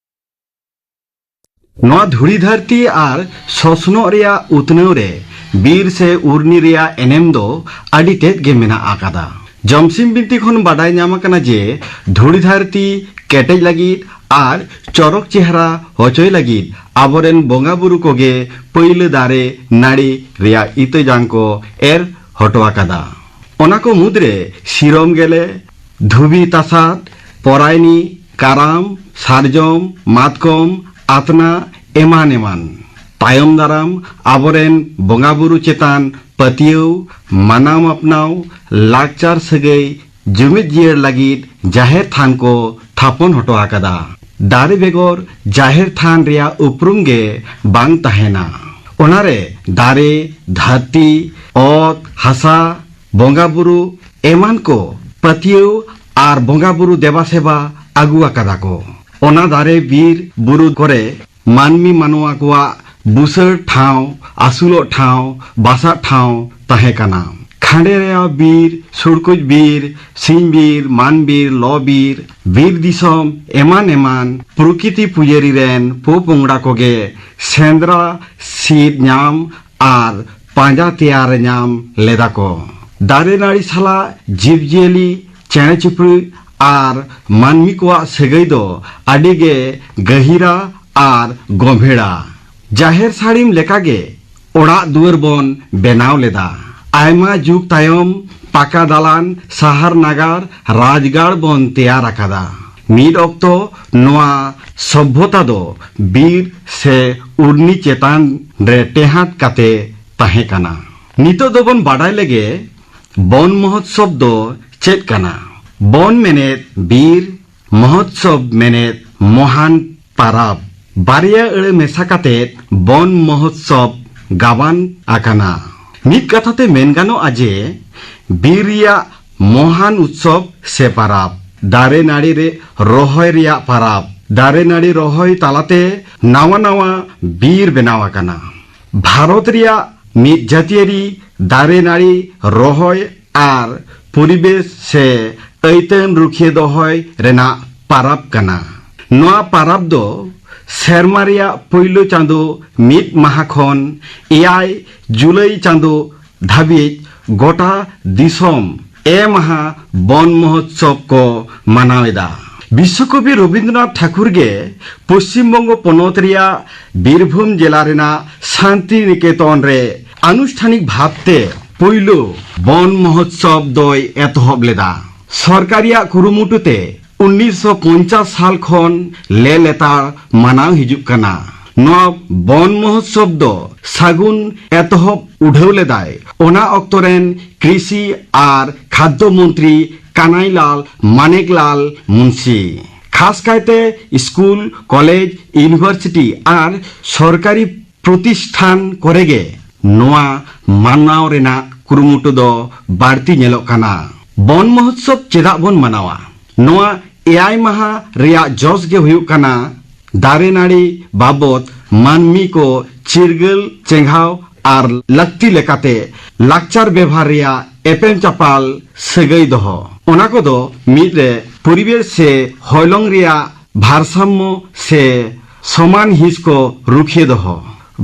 ᱱᱚᱣᱟ ᱫᱷᱩᱲᱤ ᱫᱷᱟᱹᱨᱛᱤ ᱟᱨ ᱥᱚᱥᱱᱚᱜ ᱨᱮᱭᱟᱜ ᱩᱛᱱᱟᱹᱣ ᱨᱮ ᱵᱤᱨ ᱥᱮ ᱩᱨᱱᱤ ᱨᱮᱭᱟᱜ ᱮᱱᱮᱢ ᱫᱚ ᱟᱹᱰᱤ ᱛᱮᱫ ᱜᱮ ᱢᱮᱱᱟᱜ ᱟᱠᱟᱫᱟ᱾ ᱡᱚᱢᱥᱤᱢ ᱵᱤᱱᱛᱤ ᱠᱷᱚᱱ ᱵᱟᱰᱟᱭ ᱧᱟᱢ ᱟᱠᱟᱱᱟ ᱡᱮ ᱫᱷᱩᱲᱤ ᱫᱷᱟᱹᱨᱛᱤ ᱠᱮᱴᱮᱡ ᱞᱟᱹᱜᱤᱫ ᱟᱨ ᱪᱚᱨᱚᱠ ᱪᱮᱦᱨᱟ ᱦᱚᱪᱚᱭ ᱞᱟᱹᱜᱤᱫ ᱟᱵᱚᱨᱮᱱ ᱵᱚᱸᱜᱟ ᱵᱩᱨᱩ ᱠᱚᱜᱮ ᱯᱟᱹᱭᱞᱟᱹ ᱫᱟᱨᱮ ᱱᱟᱹᱲᱤ ᱨᱮᱭᱟᱜ ᱤᱛᱟᱹ ᱡᱟᱝ ᱠᱚ ᱮᱨ ᱦᱚᱴᱚ ᱟᱠᱟᱫᱟ᱾ ᱚᱱᱟ ᱠᱚ ᱢᱩᱫᱽᱨᱮ ᱥᱤᱨᱚᱢ ᱜᱮᱞᱮ, ᱫᱷᱩᱵᱤ ᱛᱟᱥᱟᱫ, ᱯᱚᱨᱟᱭᱱᱤ, ᱠᱟᱨᱟᱢ, ᱥᱟᱨᱡᱚᱢ, ᱢᱟᱛᱠᱚᱢ, ᱟᱛᱱᱟ ᱮᱢᱟᱱ ᱮᱢᱟᱱ᱾ ᱛᱟᱭᱚᱢ ᱫᱟᱨᱟᱢ ᱟᱵᱚᱨᱮᱱ ᱵᱚᱸᱜᱟ ᱵᱩᱨᱩ ᱪᱮᱛᱟᱱ ᱯᱟᱹᱛᱭᱟᱹᱣ, ᱢᱟᱱᱟᱣ ᱢᱟᱯᱱᱟᱣ, ᱞᱟᱠᱪᱟᱨ ᱥᱟᱹᱜᱟᱹᱭ ᱡᱩᱢᱤᱫ ᱡᱤᱭᱟᱹᱲ ᱞᱟᱹᱜᱤᱫ ᱡᱟᱦᱮᱨ ᱛᱷᱟᱱ ᱠᱚ ᱛᱷᱟᱯᱚᱱ ᱦᱚᱴᱚ ᱟᱠᱟᱫᱟ᱾ ᱫᱟᱨᱮ ᱵᱮᱜᱚᱨ ᱡᱟᱦᱮᱨ ᱛᱷᱟᱱ ᱨᱮᱭᱟᱜ ᱩᱯᱨᱩᱢ ᱜᱮ ᱵᱟᱝ ᱛᱟᱦᱮᱱᱟ᱾ ᱚᱱᱟᱨᱮ ᱫᱟᱨᱮ, ᱫᱷᱟᱹᱨᱛᱤ, ᱚᱛ, ᱦᱟᱥᱟ, ᱵᱚᱸᱜᱟ ᱵᱩᱨᱩ ᱮᱢᱟᱱ ᱠᱚ ᱯᱟᱹᱛᱭᱟᱹᱣ ᱟᱨ ᱵᱚᱸᱜᱟ ᱵᱩᱨᱩ ᱫᱮᱵᱟ ᱥᱮᱵᱟ ᱟᱹᱜᱩ ᱟᱠᱟᱫᱟ ᱠᱚ᱾ ᱚᱱᱟ ᱫᱟᱨᱮ ᱵᱤᱨ ᱵᱩᱨᱩ ᱠᱚᱨᱮ ᱢᱟᱹᱱᱢᱤ ᱢᱟᱱᱣᱟ ᱠᱚᱣᱟᱜ ᱵᱩᱥᱟᱹᱲ ᱴᱷᱟᱶ, ᱟᱹᱥᱩᱞᱚᱜ ᱴᱷᱟᱶ, ᱵᱟᱥᱟᱜ ᱴᱷᱟᱶ ᱛᱟᱦᱮᱸ ᱠᱟᱱᱟ᱾ ᱠᱷᱟᱸᱰᱮᱨᱮᱭᱟ ᱵᱤᱨ, ᱥᱩᱲᱠᱩᱡ ᱵᱤᱨ, ᱥᱤᱧ ᱵᱤᱨ, ᱢᱟᱱ ᱵᱤᱨ, ᱞᱚ ᱵᱤᱨ, ᱵᱤᱨ ᱫᱤᱥᱚᱢ ᱮᱢᱟᱱ ᱮᱢᱟᱱ ᱯᱨᱚᱠᱤᱛᱤ ᱯᱩᱡᱟᱹᱨᱤ ᱨᱮᱱ ᱯᱚ ᱯᱚᱝᱲᱟ ᱠᱚᱜᱮ ᱥᱮᱸᱫᱽᱨᱟ, ᱥᱤᱫ ᱧᱟᱢ ᱟᱨ ᱯᱟᱸᱡᱟ ᱛᱮᱭᱟᱨ ᱧᱟᱢ ᱞᱮᱫᱟ ᱠᱚ᱾ ᱫᱟᱨᱮ ᱱᱟᱹᱲᱤ ᱥᱟᱞᱟᱜ ᱡᱤᱵᱽᱡᱤᱭᱟᱹᱞᱤ, ᱪᱮᱬᱮ ᱪᱤᱯᱨᱩ ᱟᱨ ᱢᱟᱹᱱᱢᱤ ᱠᱚᱣᱟᱜ ᱥᱟᱹᱜᱟᱹᱭ ᱫᱚ ᱟᱹᱰᱤ ᱜᱮ ᱜᱟᱹᱦᱤᱨᱟ ᱟᱨ ᱜᱚᱢᱵᱷᱤᱲᱟ᱾ ᱡᱟᱦᱮᱨ ᱥᱟᱹᱲᱤᱢ ᱞᱮᱠᱟᱜᱮ ᱚᱲᱟᱜ ᱫᱩᱣᱟᱹᱨ ᱵᱚᱱ ᱵᱮᱱᱟᱣ ᱞᱮᱫᱟ᱾ ᱟᱭᱢᱟ ᱡᱩᱜᱽ ᱛᱟᱭᱚᱢ ᱯᱟᱠᱟ ᱫᱟᱞᱟᱱ, ᱥᱟᱦᱟᱨ ᱱᱟᱜᱟᱨ, ᱨᱟᱡᱽᱜᱟᱲ ᱵᱚᱱ ᱛᱮᱭᱟᱨ ᱟᱠᱟᱫᱟ᱾ ᱢᱤᱫ ᱚᱠᱛᱚ ᱱᱚᱣᱟ ᱥᱚᱵᱷᱚᱛᱟ ᱫᱚ ᱵᱤᱨ ᱥᱮ ᱩᱨᱱᱤ ᱪᱮᱛᱟᱱ ᱨᱮ ᱴᱮᱦᱟᱴ ᱠᱟᱛᱮ ᱛᱟᱦᱮᱸ ᱠᱟᱱᱟ᱾ ᱱᱤᱛᱚᱜ ᱫᱚᱵᱚᱱ ᱵᱟᱰᱟᱭ ᱞᱮᱜᱮ ᱵᱚᱱ ᱢᱚᱦᱚᱛᱥᱚᱵ ᱫᱚ ᱪᱮᱫ ᱠᱟᱱᱟ? ᱵᱚᱱ ᱢᱮᱱᱮᱫ ᱵᱤᱨ, ᱢᱚᱦᱚᱛᱥᱚᱵ ᱢᱮᱱᱮᱫ ᱢᱚᱦᱟᱱ ᱯᱟᱨᱟᱵᱽ᱾ ᱵᱟᱨᱭᱟ ᱟᱹᱲᱟᱹ ᱢᱮᱥᱟ ᱠᱟᱛᱮ ᱵᱚᱱ ᱢᱚᱦᱚᱛᱥᱚᱵ ᱜᱟᱵᱟᱱ ᱟᱠᱟᱱᱟ᱾ ᱢᱤᱫ ᱠᱟᱛᱷᱟ ᱛᱮ ᱢᱮᱱ ᱜᱟᱱᱚᱜᱼᱟ ᱡᱮ ᱵᱤᱨ ᱨᱮᱭᱟᱜ ᱢᱚᱦᱟᱱ ᱩᱛᱥᱚᱵ ᱥᱮ ᱯᱟᱨᱟᱵᱽ, ᱫᱟᱨᱮ ᱱᱟᱹᱲᱤ ᱨᱮ ᱨᱚᱦᱚᱭ ᱨᱮᱭᱟᱜ ᱯᱟᱨᱟᱵᱽ᱾ ᱫᱟᱨᱮ ᱱᱟᱹᱲᱤ ᱨᱚᱦᱚᱭ ᱛᱟᱞᱟᱛᱮ ᱱᱟᱣᱟ ᱱᱟᱣᱟ ᱵᱤᱨ ᱵᱮᱱᱟᱣ ᱟᱠᱟᱱᱟ᱾ ᱵᱷᱟᱨᱚᱛ ᱨᱮᱭᱟᱜ ᱢᱤᱫ ᱡᱟᱹᱛᱤᱭᱟᱹᱨᱤ ᱫᱟᱨᱮ ᱱᱟᱹᱲᱤ ᱨᱚᱦᱚᱭ ᱟᱨ ᱯᱚᱨᱤᱵᱮᱥ ᱥᱮ ᱟᱹᱭᱛᱟᱹᱱ ᱨᱩᱠᱷᱤᱭᱟᱹ ᱫᱚᱦᱚᱭ ᱨᱮᱱᱟᱜ ᱯᱟᱨᱟᱵᱽ ᱠᱟᱱᱟ᱾ ᱱᱚᱣᱟ ᱯᱟᱨᱟᱵᱽ ᱫᱚ ᱥᱮᱨᱢᱟ ᱨᱮᱭᱟᱜ ᱯᱩᱭᱞᱩ ᱪᱟᱸᱫᱚ ᱢᱤᱫ ᱢᱟᱦᱟ ᱠᱷᱚᱱ ᱮᱭᱟᱭ ᱡᱩᱞᱟᱭ ᱪᱟᱸᱫᱚ ᱫᱷᱟᱹᱵᱤᱡ ᱜᱚᱴᱟ ᱫᱤᱥᱚᱢ ᱮ ᱢᱟᱦᱟ ᱵᱚᱱ ᱢᱚᱦᱳᱛᱥᱚᱵ ᱠᱚ ᱢᱟᱱᱟᱣ ᱮᱫᱟ᱾ ᱵᱤᱥᱥᱚᱠᱚᱵᱤ ᱨᱚᱵᱤᱱᱫᱨᱚᱱᱟᱛᱷ ᱴᱷᱟᱠᱩᱨ ᱜᱮ ᱯᱚᱥᱪᱤᱢ ᱵᱚᱝᱜᱚ ᱯᱚᱱᱚᱛ ᱨᱮᱭᱟᱜ ᱵᱤᱨᱵᱷᱩᱢ ᱡᱮᱞᱟ ᱨᱮᱱᱟᱜ ᱥᱟᱱᱛᱤ ᱱᱤᱠᱮᱛᱚᱱ ᱨᱮ ᱟᱱᱩᱥᱴᱷᱟᱱᱤᱠ ᱵᱷᱟᱵᱽᱛᱮ ᱯᱩᱭᱞᱩ ᱵᱚᱱ ᱢᱚᱦᱳᱛᱥᱚᱵ ᱫᱚᱭ ᱮᱛᱚᱦᱚᱵ ᱞᱮᱫᱟ᱾ ᱥᱚᱨᱠᱟᱨ ᱨᱮᱭᱟᱜ ᱠᱩᱨᱩᱢᱩᱴᱩ ᱛᱮ ᱩᱱᱤᱥᱥᱚ ᱯᱚᱧᱪᱟᱥ ᱥᱟᱞ ᱠᱷᱚᱱ ᱞᱮ ᱞᱮᱛᱟᱲ ᱢᱟᱱᱟᱣ ᱦᱤᱡᱩᱜ ᱠᱟᱱᱟ᱾ ᱱᱚᱣᱟ ᱵᱚᱱ ᱢᱚᱦᱳᱛᱥᱚᱵ ᱫᱚ ᱥᱟᱹᱜᱩᱱ ᱮᱛᱚᱦᱚᱵ ᱩᱰᱷᱟᱹᱣ ᱞᱮᱫᱟᱭ ᱚᱱᱟ ᱚᱠᱛᱚ ᱨᱮᱱ ᱠᱨᱤᱥᱤ ᱟᱨ ᱠᱷᱟᱫᱽᱫᱚ ᱢᱚᱱᱛᱨᱤ ᱠᱟᱱᱟᱭᱞᱟᱞ ᱢᱟᱱᱮᱠᱞᱟᱞ ᱢᱩᱱᱥᱤ᱾ ᱠᱷᱟᱥ ᱠᱟᱭᱛᱮ ᱥᱠᱩᱞ, ᱠᱚᱞᱮᱡᱽ, ᱤᱭᱩᱱᱤᱵᱷᱟᱨᱥᱤᱴᱤ ᱟᱨ ᱥᱚᱨᱠᱟᱨᱤ ᱯᱨᱚᱛᱤᱥᱴᱷᱟᱱ ᱠᱚᱨᱮ ᱜᱮ ᱱᱚᱣᱟ ᱢᱟᱱᱟᱣ ᱨᱮᱱᱟᱜ ᱠᱩᱨᱩᱢᱩᱴᱩ ᱫᱚ ᱵᱟᱹᱲᱛᱤ ᱧᱮᱞᱚᱜ ᱠᱟᱱᱟ᱾ ᱵᱚᱱ ᱢᱚᱦᱳᱛᱥᱚᱵ ᱪᱮᱫᱟᱜ ᱵᱚᱱ ᱢᱟᱱᱟᱣᱟ? ᱱᱚᱣᱟ ᱮᱭᱟᱭ ᱢᱟᱦᱟ ᱨᱮᱭᱟᱜ ᱡᱚᱥ ᱜᱮ ᱦᱩᱭᱩᱜ ᱠᱟᱱᱟ ᱫᱟᱨᱮ ᱱᱟᱹᱲᱤ ᱵᱟᱵᱚᱛ ᱢᱟᱹᱱᱢᱤ ᱠᱚ ᱪᱤᱨᱜᱟᱹᱞ ᱪᱮᱸᱜᱷᱟᱣ ᱟᱨ ᱞᱟᱹᱠᱛᱤ ᱞᱮᱠᱟᱛᱮ ᱞᱟᱠᱪᱟᱨ ᱵᱮᱵᱷᱟᱨ ᱨᱮᱭᱟᱜ ᱮᱯᱮᱢ ᱪᱟᱯᱟᱞ ᱥᱟᱹᱜᱟᱹᱭ ᱫᱚᱦᱚ᱾ ᱚᱱᱟ ᱠᱚᱫᱚ ᱢᱤᱫ ᱨᱮ ᱯᱚᱨᱤᱵᱮᱥ ᱥᱮ ᱦᱚᱭᱞᱚᱝ ᱨᱮᱭᱟᱜ ᱵᱷᱟᱨᱥᱟᱢᱢᱚ ᱥᱮ ᱥᱚᱢᱟᱱ ᱦᱤᱸᱥ ᱠᱚ ᱨᱩᱠᱷᱤᱭᱟᱹ ᱫᱚᱦᱚ᱾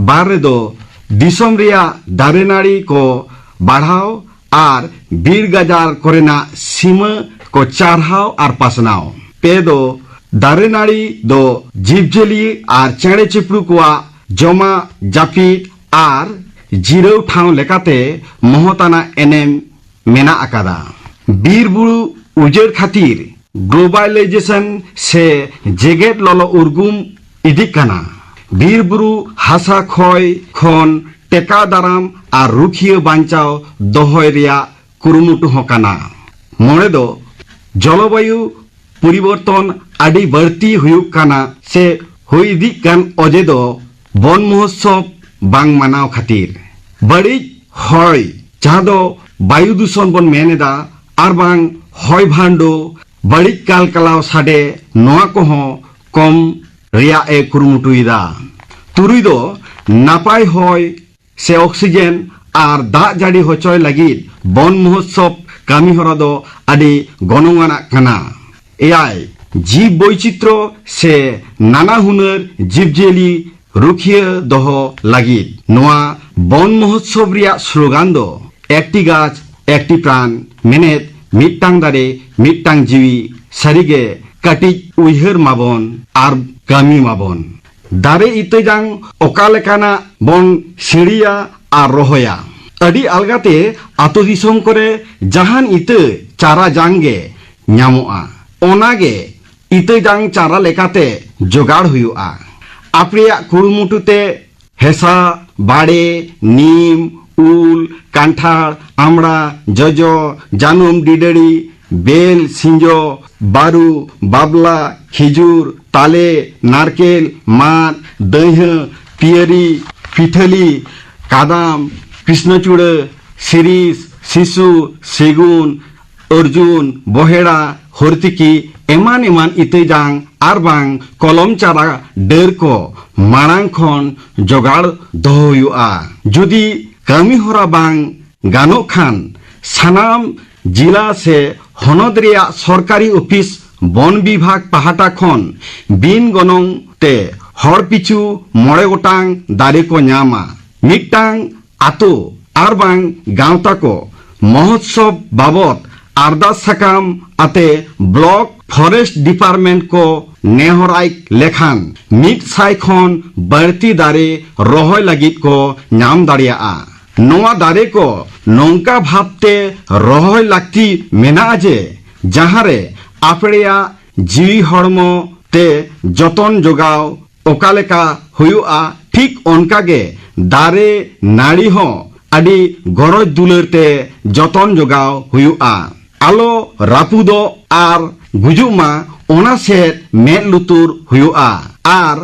ᱵᱟᱨ ᱨᱮᱫᱚ ᱫᱤᱥᱚᱢ ᱨᱮᱭᱟᱜ ᱫᱟᱨᱮ ᱱᱟᱹᱲᱤ ᱠᱚ ᱵᱟᱲᱦᱟᱣ ᱟᱨ ᱵᱤᱨ ᱜᱟᱡᱟᱲ ᱠᱚᱨᱮᱱᱟᱜ ᱥᱤᱢᱟᱹ ᱠᱚ ᱪᱟᱨᱦᱟᱣ ᱟᱨ ᱯᱟᱥᱱᱟᱣ᱾ ᱯᱮ ᱫᱚ ᱫᱟᱨᱮ ᱱᱟᱹᱲᱤ ᱫᱚ ᱡᱤᱵᱽᱡᱤᱭᱟᱹᱞᱤ ᱟᱨ ᱪᱮᱬᱮ ᱪᱤᱯᱨᱩ ᱠᱚᱣᱟᱜ ᱡᱚᱢᱟᱜ, ᱡᱟᱹᱯᱤᱫ ᱟᱨ ᱡᱤᱨᱟᱹᱣ ᱴᱷᱟᱶ ᱞᱮᱠᱟᱛᱮ ᱢᱚᱦᱚᱛᱟᱱᱟᱜ ᱮᱱᱮᱢ ᱢᱮᱱᱟᱜ ᱟᱠᱟᱫᱟ᱾ ᱵᱤᱨ ᱵᱩᱨᱩ ᱩᱡᱟᱹᱲ ᱠᱷᱟᱹᱛᱤᱨ ᱜᱞᱳᱵᱟᱞᱟᱭᱡᱮᱥᱚᱱ ᱥᱮ ᱡᱮᱜᱮᱛ ᱞᱚᱞᱚ ᱩᱨᱜᱩᱢ ᱤᱫᱤᱜ ᱠᱟᱱᱟ᱾ ᱵᱤᱨ ᱵᱩᱨᱩ ᱦᱟᱥᱟ ᱠᱷᱚᱭ ᱠᱷᱚᱱ ᱴᱮᱠᱟᱣ ᱫᱟᱨᱟᱢ ᱟᱨ ᱨᱩᱠᱷᱤᱭᱟᱹ ᱵᱟᱧᱪᱟᱣ ᱫᱚᱦᱚᱭ ᱨᱮᱭᱟᱜ ᱠᱩᱨᱩᱢᱩᱴᱩ ᱦᱚᱸ ᱠᱟᱱᱟ᱾ ᱢᱚᱬᱮ ᱫᱚ ᱡᱚᱞᱚᱵᱟᱭᱩ ᱯᱚᱨᱤᱵᱚᱨᱛᱚᱱ ᱟᱹᱰᱤ ᱵᱟᱹᱲᱛᱤ ᱦᱩᱭᱩᱜ ᱠᱟᱱᱟ ᱥᱮ ᱦᱩᱭ ᱤᱫᱤᱜ ᱠᱟᱱ ᱚᱡᱮ ᱫᱚ ᱵᱚᱱ ᱢᱚᱦᱳᱛᱥᱚᱵ ᱵᱟᱝ ᱢᱟᱱᱟᱣ ᱠᱷᱟᱹᱛᱤᱨ᱾ ᱵᱟᱹᱲᱤᱡ ᱦᱚᱭ, ᱡᱟᱦᱟᱸ ᱫᱚ ᱵᱟᱭᱩ ᱫᱩᱥᱚᱱ ᱵᱚᱱ ᱢᱮᱱ ᱮᱫᱟ, ᱟᱨ ᱵᱟᱝ ᱦᱚᱭ ᱵᱷᱟᱱᱰᱳ, ᱵᱟᱹᱲᱤᱡ ᱠᱟᱞᱠᱟᱞᱟᱣ ᱥᱟᱰᱮ, ᱱᱚᱣᱟ ᱠᱚᱦᱚᱸ ᱠᱚᱢ ᱨᱮᱭᱟᱜ ᱮ ᱠᱩᱨᱩᱢᱩᱴᱩᱭᱮᱫᱟ᱾ ᱛᱩᱨᱩᱭ ᱫᱚ ᱱᱟᱯᱟᱭ ᱦᱚᱭ ᱥᱮ ᱚᱠᱥᱤᱡᱮᱱ ᱟᱨ ᱫᱟᱜ ᱡᱟᱹᱲᱤ ᱦᱚᱪᱚᱭ ᱞᱟᱹᱜᱤᱫ ᱵᱚᱱ ᱢᱚᱦᱳᱛᱥᱚᱵ ᱠᱟᱹᱢᱤᱦᱚᱨᱟ ᱫᱚ ᱟᱹᱰᱤ ᱜᱚᱱᱚᱝ ᱟᱱᱟᱜ ᱠᱟᱱᱟ᱾ ᱮᱭᱟᱭ, ᱡᱤᱵᱽ ᱵᱳᱭᱪᱤᱛᱨᱚ ᱥᱮ ᱱᱟᱱᱟ ᱦᱩᱱᱟᱹᱨ ᱡᱤᱵᱽᱡᱤᱭᱟᱹᱞᱤ ᱨᱩᱠᱷᱤᱭᱟᱹ ᱫᱚᱦᱚ ᱞᱟᱹᱜᱤᱫ᱾ ᱱᱚᱣᱟ ᱵᱚᱱ ᱢᱚᱦᱳᱛᱥᱚᱵᱽ ᱨᱮᱭᱟᱜ ᱥᱞᱳᱜᱟᱱ ᱫᱚ ᱮᱠᱴᱤ ᱜᱟᱪᱷ ᱮᱠᱴᱤ ᱯᱨᱟᱱ, ᱢᱮᱱᱮᱫ ᱢᱤᱫᱴᱟᱝ ᱫᱟᱨᱮ ᱢᱤᱫᱴᱟᱝ ᱡᱤᱣᱤ᱾ ᱥᱟᱹᱨᱤᱜᱮ ᱠᱟᱹᱴᱤᱡ ᱩᱭᱦᱟᱹᱨ ᱢᱟᱵᱚᱱ ᱟᱨ ᱠᱟᱹᱢᱤ ᱢᱟᱵᱚᱱ᱾ ᱫᱟᱨᱮ ᱤᱛᱟᱹ ᱡᱟᱝ ᱚᱠᱟ ᱞᱮᱠᱟᱱᱟᱜ ᱵᱚᱱ ᱥᱤᱲᱤᱭᱟ ᱟᱨ ᱨᱚᱦᱚᱭᱟ? ᱟᱹᱰᱤ ᱟᱞᱜᱟᱛᱮ ᱟᱛᱳ ᱫᱤᱥᱚᱢ ᱠᱚᱨᱮ ᱡᱟᱦᱟᱱ ᱤᱛᱟᱹ ᱪᱟᱨᱟ ᱡᱟᱝ ᱜᱮ ᱧᱟᱢᱚᱜᱼᱟ, ᱚᱱᱟ ᱜᱮ ᱤᱛᱟᱹ ᱡᱟᱝ ᱪᱟᱨᱟ ᱞᱮᱠᱟᱛᱮ ᱡᱚᱜᱟᱲ ᱦᱩᱭᱩᱜᱼᱟ᱾ ᱟᱯᱮᱭᱟᱜ ᱠᱩᱨᱩᱢᱩᱴᱩ ᱛᱮ ᱦᱮᱸᱥᱟᱜ, ᱵᱟᱲᱮ, ᱱᱤᱢ, ᱩᱞ, ᱠᱟᱱᱴᱷᱟᱲ, ᱟᱢᱲᱟ, ᱡᱚᱡᱚ, ᱡᱟᱹᱱᱩᱢ ᱰᱤᱰᱟᱹᱲᱤ, ᱵᱮᱞ, ᱥᱤᱸᱡᱚ, ᱵᱟᱹᱨᱩ, ᱵᱟᱵᱞᱟ, ᱠᱷᱤᱡᱩᱨ, ᱛᱟᱞᱮ, ᱱᱟᱨᱠᱮᱞ, ᱢᱟᱫ, ᱫᱟᱹᱭᱦᱟᱹ, ᱯᱤᱭᱟᱹᱨᱤ, ᱯᱤᱴᱷᱟᱹᱞᱤ, ᱠᱟᱫᱟᱢ, ᱠᱨᱤᱥᱱᱚᱪᱩᱲᱟᱹ, ᱥᱤᱨᱤᱥ, ᱥᱤᱥᱩ, ᱥᱮᱜᱩᱱ, ᱚᱨᱡᱩᱱ, ᱵᱚᱦᱮᱲᱟ, ᱦᱚᱨᱛᱤᱠᱤ, ᱮᱢᱟᱱ ᱮᱢᱟᱱ ᱤᱛᱟᱹ ᱡᱟᱝ ᱟᱨ ᱵᱟᱝ ᱠᱚᱞᱚᱢ ᱪᱟᱨᱟ ᱰᱟᱹᱨ ᱠᱚ ᱢᱟᱲᱟᱝ ᱠᱷᱚᱱ ᱡᱚᱜᱟᱲ ᱫᱚᱦᱚ ᱦᱩᱭᱩᱜᱼᱟ᱾ ᱡᱩᱫᱤ ᱠᱟᱹᱢᱤ ᱦᱚᱨᱟ ᱵᱟᱝ ᱜᱟᱱᱚᱜ ᱠᱷᱟᱱ, ᱥᱟᱱᱟᱢ ᱡᱤᱞᱟ ᱥᱮ ᱦᱚᱱᱚᱛ ᱨᱮᱭᱟᱜ ᱥᱚᱨᱠᱟᱨᱤ ᱚᱯᱷᱤᱥ ᱵᱚᱱ ᱵᱤᱵᱷᱟᱜᱽ ᱯᱟᱦᱴᱟ ᱠᱷᱚᱱ ᱵᱤᱱ ᱜᱚᱱᱚᱝ ᱛᱮ ᱦᱚᱲ ᱯᱤᱪᱷᱩ ᱢᱚᱬᱮ ᱜᱚᱴᱟᱝ ᱫᱟᱨᱮ ᱠᱚ ᱧᱟᱢᱟ᱾ ᱢᱤᱫᱴᱟᱝ ᱟᱛᱳ ᱟᱨ ᱵᱟᱝ ᱜᱟᱶᱛᱟ ᱠᱚ ᱢᱚᱦᱳᱛᱥᱚᱵ ᱵᱟᱵᱚᱫ ᱟᱨᱫᱟᱥ ᱥᱟᱠᱟᱢ ᱟᱛᱮ ᱵᱞᱚᱠ ᱯᱷᱚᱨᱮᱥᱴ ᱰᱤᱯᱟᱨᱴᱢᱮᱱᱴ ᱠᱚ ᱱᱮᱦᱚᱨᱟᱭ ᱞᱮᱠᱷᱟᱱ ᱢᱤᱫ ᱥᱟᱭ ᱠᱷᱚᱱ ᱵᱟᱹᱲᱛᱤ ᱫᱟᱨᱮ ᱨᱚᱦᱚᱭ ᱞᱟᱹᱜᱤᱫ ᱠᱚ ᱧᱟᱢ ᱫᱟᱲᱮᱭᱟᱜᱼᱟ᱾ ᱱᱚᱣᱟ ᱫᱟᱨᱮ ᱠᱚ ᱱᱚᱝᱠᱟ ᱵᱷᱟᱵᱽᱛᱮ ᱨᱚᱦᱚᱭ ᱞᱟᱹᱠᱛᱤ ᱢᱮᱱᱟᱜᱼᱟ ᱡᱮ, ᱡᱟᱦᱟᱸ ᱨᱮ ᱟᱯᱲᱮᱭᱟᱜ ᱡᱤᱣᱤ ᱦᱚᱲᱢᱚ ᱛᱮ ᱡᱚᱛᱚᱱ ᱡᱚᱜᱟᱣ ᱚᱠᱟ ᱞᱮᱠᱟ ᱦᱩᱭᱩᱜᱼᱟ, ᱴᱷᱤᱠ ᱚᱱᱠᱟ ᱜᱮ ᱫᱟᱨᱮ ᱱᱟᱹᱲᱤ ᱦᱚᱸ ᱟᱹᱰᱤ ᱜᱚᱨᱚᱡᱽ ᱫᱩᱞᱟᱹᱲ ᱛᱮ ᱡᱚᱛᱚᱱ ᱡᱚᱜᱟᱣ ᱦᱩᱭᱩᱜᱼᱟ᱾ ᱟᱞᱚ ᱨᱟᱹᱯᱩᱫᱚᱜ ᱟᱨ ᱜᱩᱡᱩᱜ ᱢᱟ, ᱚᱱᱟ ᱥᱮᱫ ᱢᱮᱫ ᱞᱩᱛᱩᱨ ᱦᱩᱭᱩᱜᱼᱟ ᱟᱨ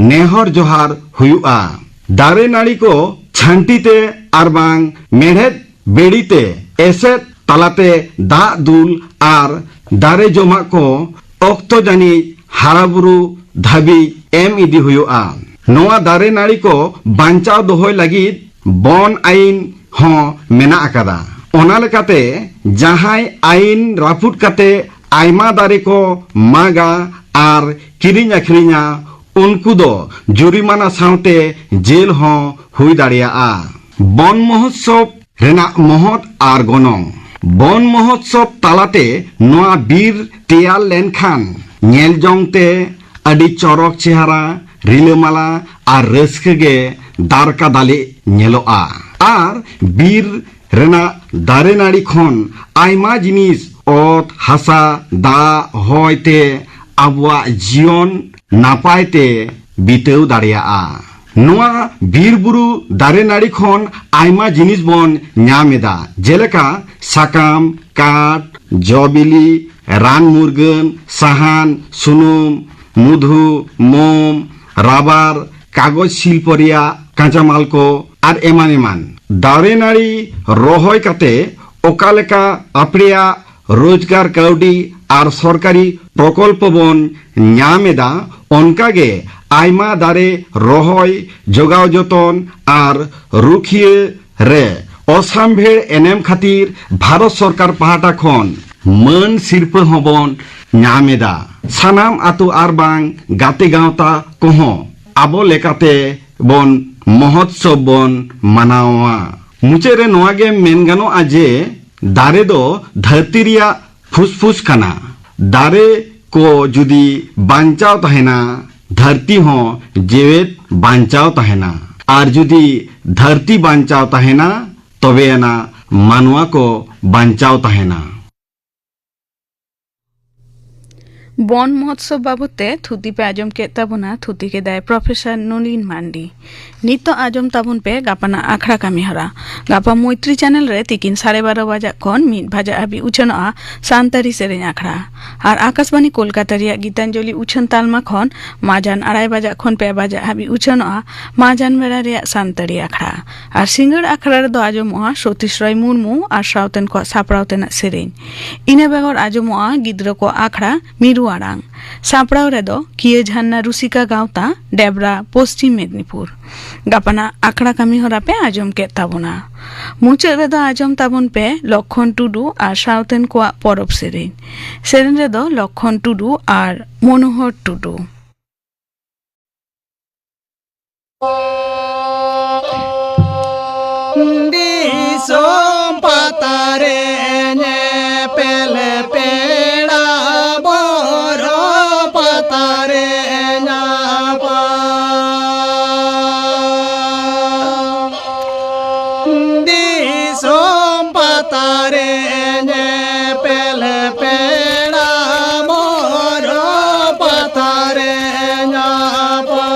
ᱱᱮᱦᱚᱨ ᱡᱚᱦᱟᱨ ᱦᱩᱭᱩᱜᱼᱟ᱾ ᱫᱟᱨᱮ ᱱᱟᱹᱲᱤ ᱠᱚ ᱪᱷᱟᱹᱱᱴᱤ ᱛᱮ ᱟᱨ ᱵᱟᱝ ᱢᱮᱲᱦᱮᱫ ᱵᱮᱲᱤ ᱛᱮ ᱮᱥᱮᱫ ᱛᱟᱞᱟᱛᱮ ᱫᱟᱜ ᱫᱩᱞ ᱟᱨ ᱫᱟᱨᱮ ᱡᱚᱢᱟᱜ ᱠᱚ ᱚᱠᱛᱚ ᱡᱟᱹᱱᱤᱡ ᱦᱟᱨᱟᱵᱩᱨᱩ ᱫᱷᱟᱹᱵᱤᱡ ᱮᱢ ᱤᱫᱤ ᱦᱩᱭᱩᱜᱼᱟ᱾ ᱱᱚᱣᱟ ᱫᱟᱨᱮ ᱱᱟᱹᱲᱤ ᱠᱚ ᱵᱟᱧᱪᱟᱣ ᱫᱚᱦᱚᱭ ᱞᱟᱹᱜᱤᱫ ᱵᱚᱱ ᱟᱹᱭᱤᱱ ᱦᱚᱸ ᱢᱮᱱᱟᱜ ᱟᱠᱟᱫᱟ᱾ ᱚᱱᱟ ᱞᱮᱠᱟᱛᱮ ᱡᱟᱦᱟᱸᱭ ᱟᱹᱭᱤᱱ ᱨᱟᱹᱯᱩᱫ ᱠᱟᱛᱮ ᱟᱭᱢᱟ ᱫᱟᱨᱮ ᱠᱚ ᱢᱟᱜᱟ ᱟᱨ ᱠᱤᱨᱤᱧ ᱟᱹᱠᱷᱨᱤᱧᱟ, ᱩᱱᱠᱩ ᱫᱚ ᱡᱩᱨᱤᱢᱟᱱᱟ ᱥᱟᱶᱛᱮ ᱡᱮᱞ ᱦᱚᱸ ᱦᱩᱭ ᱫᱟᱲᱮᱭᱟᱜᱼᱟ᱾ ᱵᱚᱱ ᱢᱚᱦᱳᱛᱥᱚᱵ ᱨᱮᱱᱟᱜ ᱢᱚᱦᱚᱛ ᱟᱨ ᱜᱚᱱᱚᱝ᱾ ᱵᱚᱱ ᱢᱚᱦᱳᱛᱥᱚᱵ ᱛᱟᱞᱟᱛᱮ ᱱᱚᱣᱟ ᱵᱤᱨ ᱛᱮᱭᱟᱨ ᱞᱮᱱᱠᱷᱟᱱ ᱧᱮᱞ ᱡᱚᱝ ᱛᱮ ᱟᱹᱰᱤ ᱪᱚᱨᱚᱠ ᱪᱮᱦᱨᱟ, ᱨᱤᱞᱟᱹᱢᱟᱞᱟ ᱟᱨ ᱨᱟᱹᱥᱠᱟᱹ ᱜᱮ ᱫᱟᱨᱠᱟ ᱫᱟᱞᱮ ᱧᱮᱞᱚᱜᱼᱟ᱾ ᱟᱨ ᱵᱤᱨ ᱨᱮᱱᱟᱜ ᱫᱟᱨᱮ ᱱᱟᱹᱲᱤ ᱠᱷᱚᱱ ᱟᱭᱢᱟ ᱡᱤᱱᱤᱥ, ᱚᱛ, ᱦᱟᱥᱟ, ᱫᱟᱜ, ᱦᱚᱭ ᱛᱮ ᱟᱵᱚᱣᱟᱜ ᱡᱤᱭᱚᱱ ᱱᱟᱯᱟᱭ ᱛᱮ ᱵᱤᱛᱟᱹᱣ ᱫᱟᱲᱮᱭᱟᱜᱼᱟ᱾ ᱱᱚᱣᱟ ᱵᱤᱨ ᱵᱩᱨᱩ ᱫᱟᱨᱮ ᱱᱟᱹᱲᱤ ᱠᱷᱚᱱ ᱟᱭᱢᱟ ᱡᱤᱱᱤᱥ ᱵᱚᱱ ᱧᱟᱢ ᱮᱫᱟ, ᱡᱮᱞᱮᱠᱟ ᱥᱟᱠᱟᱢ, ᱠᱟᱴ, ᱡᱚ ᱵᱤᱞᱤ, ᱨᱟᱱ ᱢᱩᱨᱜᱟᱹᱱ, ᱥᱟᱦᱟᱱ, ᱥᱩᱱᱩᱢ, ᱢᱚᱫᱷᱩ, ᱢᱳᱢ, ᱨᱟᱵᱟᱨ, ᱠᱟᱜᱚᱡᱽ ᱥᱤᱞᱯᱚ ᱨᱮᱭᱟᱜ ᱠᱟᱸᱪᱟᱢᱟᱞ ᱠᱚ ᱟᱨ ᱮᱢᱟᱱ ᱮᱢᱟᱱ᱾ ᱫᱟᱨᱮ ᱱᱟᱹᱲᱤ ᱨᱚᱦᱚᱭ ᱠᱟᱛᱮ ᱚᱠᱟ ᱞᱮᱠᱟ ᱟᱯᱲᱮᱭᱟᱜ ᱨᱳᱡᱽᱜᱟᱨ ᱠᱟᱹᱣᱰᱤ ᱟᱨ ᱥᱚᱨᱠᱟᱨᱤ ᱯᱨᱚᱠᱚᱞᱯᱚ ᱵᱚᱱ ᱧᱟᱢ ᱮᱫᱟ, ᱚᱱᱠᱟ ᱜᱮ ᱟᱭᱢᱟ ᱫᱟᱨᱮ ᱨᱚᱦᱚᱭ, ᱡᱚᱜᱟᱣ ᱡᱚᱛᱚᱱ ᱟᱨ ᱨᱩᱠᱷᱤᱭᱟᱹ ᱨᱮ ᱚᱥᱟᱢᱵᱷᱮᱲ ᱮᱱᱮᱢ ᱠᱷᱟᱹᱛᱤᱨ ᱵᱷᱟᱨᱚᱛ ᱥᱚᱨᱠᱟᱨ ᱯᱟᱦᱴᱟ ᱠᱷᱚᱱ ᱢᱟᱹᱱ ᱥᱤᱨᱯᱟᱹ ᱦᱚᱸᱵᱚᱱ ᱧᱟᱢ ᱮᱫᱟ᱾ ᱥᱟᱱᱟᱢ ᱟᱹᱛᱩ ᱟᱨ ᱵᱟᱝ ᱜᱟᱛᱮ ᱜᱟᱶᱛᱟ ᱠᱚᱦᱚᱸ ᱟᱵᱚ ᱞᱮᱠᱟᱛᱮ ᱵᱚᱱ ᱢᱚᱦᱚᱛᱥᱚᱵ ᱵᱚᱱ ᱢᱟᱱᱟᱣᱟ᱾ ᱢᱩᱪᱟᱹᱫ ᱨᱮ ᱱᱚᱣᱟ ᱜᱮ ᱢᱮᱱ ᱜᱟᱱᱚᱜᱼᱟ ᱡᱮ ᱫᱟᱨᱮ ᱫᱚ ᱫᱷᱟᱹᱨᱛᱤ ᱨᱮᱭᱟᱜ ᱯᱷᱩᱥᱯᱷᱩᱥ ᱠᱟᱱᱟ᱾ ᱫᱟᱨᱮ ᱠᱚ ᱡᱩᱫᱤ ᱵᱟᱧᱪᱟᱣ ᱛᱟᱦᱮᱱᱟ, ᱫᱷᱟᱹᱨᱛᱤ ᱦᱚᱸ ᱡᱮᱣᱮᱫ ᱵᱟᱧᱪᱟᱣ ᱛᱟᱦᱮᱱᱟ᱾ ᱟᱨ ᱡᱩᱫᱤ ᱫᱷᱟᱹᱨᱛᱤ ᱵᱟᱧᱪᱟᱣ ᱛᱟᱦᱮᱱᱟ, ᱛᱚᱵᱮ ᱟᱱᱟᱜ ᱢᱟᱱᱣᱟ ᱠᱚ ᱵᱟᱧᱪᱟᱣ ᱛᱟᱦᱮᱱᱟ᱾ ᱵᱚᱱ ᱢᱚᱦᱚᱛᱥᱚᱵ ᱵᱟᱵᱚᱫ ᱛᱮ ᱛᱷᱩᱛᱤ ᱯᱮ ᱟᱸᱡᱚᱢ ᱠᱮᱫ ᱛᱟᱵᱚᱱᱟ᱾ ᱛᱷᱩᱛᱤ ᱠᱮᱫᱟᱭ ᱯᱨᱚᱯᱷᱮᱥᱚᱨ ᱱᱚᱞᱤᱱ ᱢᱟᱱᱰᱤ᱾ ᱱᱤᱛᱚᱜ ᱟᱸᱡᱚᱢ ᱛᱟᱵᱚᱱ ᱯᱮ ᱜᱟᱯᱟᱱᱟᱜ ᱟᱠᱷᱲᱟ ᱠᱟᱹᱢᱤ ᱦᱚᱨᱟ᱾ ᱜᱟᱯᱟ ᱢᱚᱭᱛᱨᱤ ᱪᱮᱱᱮᱞ ᱨᱮ ᱛᱤᱠᱤᱱ ᱥᱟᱲᱮ ᱵᱟᱨᱚ ᱵᱟᱡᱟᱜ ᱠᱷᱚᱱ ᱢᱤᱫ ᱵᱟᱡᱟᱜ ᱦᱟᱹᱵᱤᱡ ᱩᱪᱷᱟᱹᱱᱚᱜᱼᱟ ᱥᱟᱱᱛᱟᱲᱤ ᱥᱮᱨᱮᱧ ᱟᱠᱷᱲᱟ᱾ ᱟᱨ ᱟᱠᱟᱥᱵᱟᱱᱤ ᱠᱳᱞᱠᱟᱛᱟ ᱨᱮᱭᱟᱜ ᱜᱤᱛᱟᱧᱡᱚᱞᱤ ᱩᱪᱷᱟᱹᱱ ᱛᱟᱞᱢᱟ ᱠᱷᱚᱱ ᱢᱟᱡᱟᱱ ᱟᱲᱟᱭ ᱵᱟᱡᱟᱜ ᱠᱷᱚᱱ ᱯᱮ ᱵᱟᱡᱟᱜ ᱦᱟᱹᱵᱤᱡ ᱩᱪᱷᱟᱹᱱᱚᱜᱼᱟ ᱢᱟᱡᱟᱱ ᱵᱮᱲᱟ ᱨᱮᱭᱟᱜ ᱥᱟᱱᱛᱟᱲᱤ ᱟᱠᱷᱲᱟ᱾ ᱟᱨ ᱥᱤᱸᱜᱟᱹᱲ ᱟᱠᱷᱲᱟ ᱨᱮᱫᱚ ᱟᱸᱡᱚᱢᱚᱜᱼᱟ ᱥᱚᱛᱤᱥ ᱨᱚᱭ ᱢᱩᱨᱢᱩ ᱟᱨ ᱥᱟᱶᱛᱮᱱ ᱠᱚᱣᱟᱜ ᱥᱟᱯᱲᱟᱣ ᱛᱮᱱᱟᱜ ᱥᱮᱨᱮᱧ᱾ ᱤᱱᱟᱹ ᱵᱮᱜᱚᱨ ᱟᱸᱡᱚᱢᱚᱜᱼᱟ ᱜᱤᱫᱽᱨᱟᱹ ᱠᱚᱣᱟᱜ ᱟᱠᱷᱲᱟ, ᱢᱤᱨᱩ ᱟᱲᱟᱝ᱾ ᱥᱟᱯᱲᱟᱣ ᱨᱮᱫᱚ ᱠᱤᱭᱟᱹ ᱡᱷᱟᱨᱱᱟ ᱨᱩᱥᱤᱠᱟ ᱜᱟᱶᱛᱟ, ᱰᱮᱵᱽᱨᱟ, ᱯᱚᱥᱪᱤᱢ ᱢᱮᱫᱽᱱᱤᱯᱩᱨ᱾ ᱜᱟᱯᱟᱱᱟᱜ ᱟᱠᱷᱲᱟ ᱠᱟᱹᱢᱤ ᱦᱚᱨᱟ ᱯᱮ ᱟᱸᱡᱚᱢ ᱠᱮᱫ ᱛᱟᱵᱚᱱᱟ᱾ ᱢᱩᱪᱟᱹᱫ ᱨᱮᱫᱚ ᱟᱸᱡᱚᱢ ᱛᱟᱵᱚᱱ ᱯᱮ ᱞᱚᱠᱠᱷᱚᱱ ᱴᱩᱰᱩ ᱟᱨ ᱥᱟᱶᱛᱮᱱ ᱠᱚᱣᱟᱜ ᱯᱚᱨᱚᱵᱽ ᱥᱮᱨᱮᱧ᱾ ᱥᱮᱨᱮᱧ ᱨᱮᱫᱚ ᱞᱚᱠᱠᱷᱚᱱ ᱴᱩᱰᱩ ᱟᱨ ᱢᱚᱱᱳᱦᱚᱨ ᱴᱩᱰᱩ᱾ ᱫᱤᱥᱚᱢ ᱯᱟᱛᱟ ᱨᱮ ᱧᱮᱯᱮᱞ ᱯᱮᱲᱟ, ᱵᱚᱨᱚ ᱯᱟᱛᱟ ᱨᱮ ᱧᱟᱯᱟᱢ᱾ ᱫᱤᱥᱚᱢ ᱯᱟᱛᱟ ᱨᱮ ᱧᱮᱯᱮᱞ ᱯᱮᱲᱟ, ᱵᱚᱨᱚ ᱯᱟᱛᱟ ᱨᱮ ᱧᱟᱯᱟᱢ᱾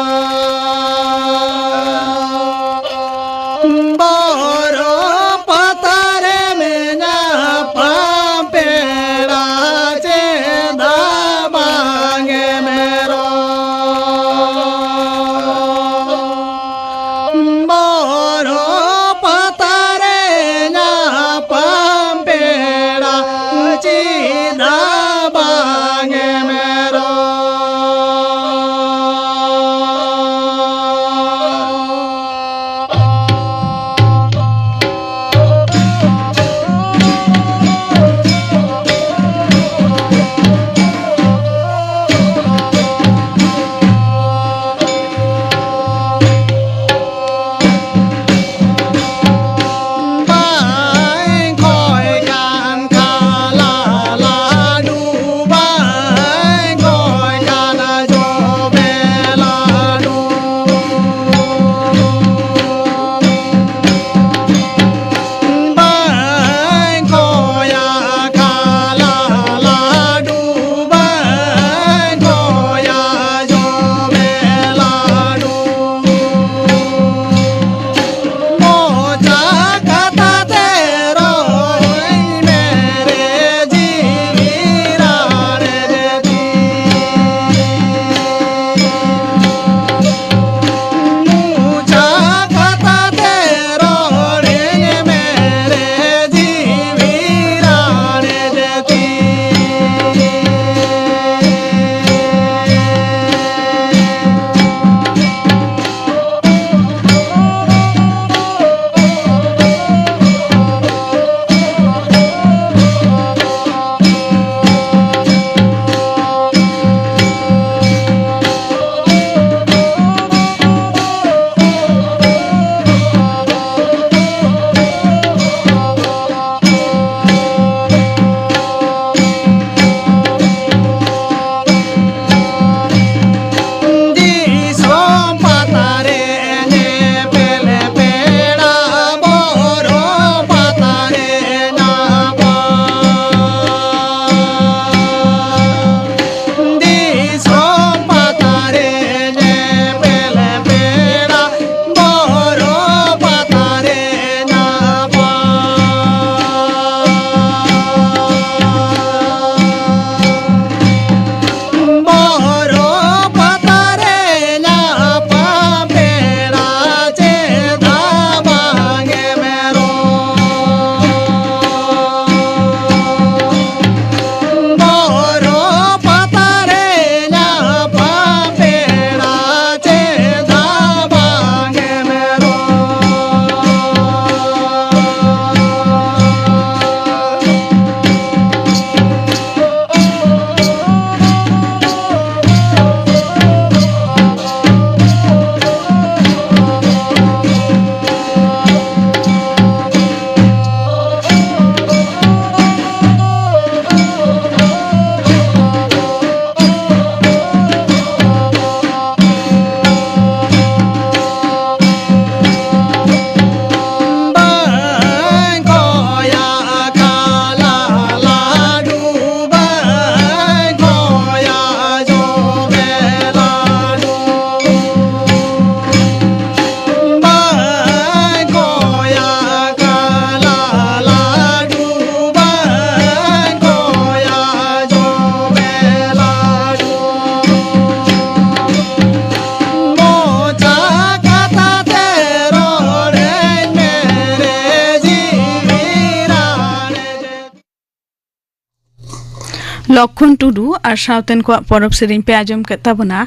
ᱞᱚᱠᱷᱚᱱ ᱴᱩᱰᱩ ᱟᱨ ᱥᱟᱶᱛᱮᱱ ᱠᱚᱣᱟᱜ ᱯᱚᱨᱚᱵᱽ ᱥᱮᱨᱮᱧ ᱯᱮ ᱟᱸᱡᱚᱢ ᱠᱮᱫ ᱛᱟᱵᱚᱱᱟ᱾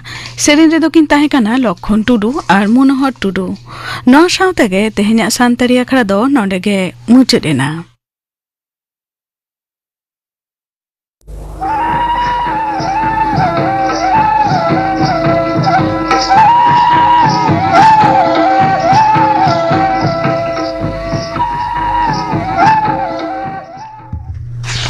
ᱥᱮᱨᱮᱧ ᱨᱮᱫᱚ ᱠᱤᱱ ᱛᱟᱦᱮᱸ ᱠᱟᱱᱟ ᱞᱚᱠᱷᱚᱱ ᱴᱩᱰᱩ ᱟᱨ ᱢᱚᱱᱳᱦᱚᱨ ᱴᱩᱰᱩ᱾ ᱱᱚᱣᱟ ᱥᱟᱶ ᱛᱮᱜᱮ ᱛᱮᱦᱮᱧᱟᱜ ᱥᱟᱱᱛᱟᱲᱤ ᱟᱠᱷᱲᱟ ᱫᱚ ᱱᱚᱰᱮ ᱜᱮ ᱢᱩᱪᱟᱹᱫ ᱮᱱᱟ᱾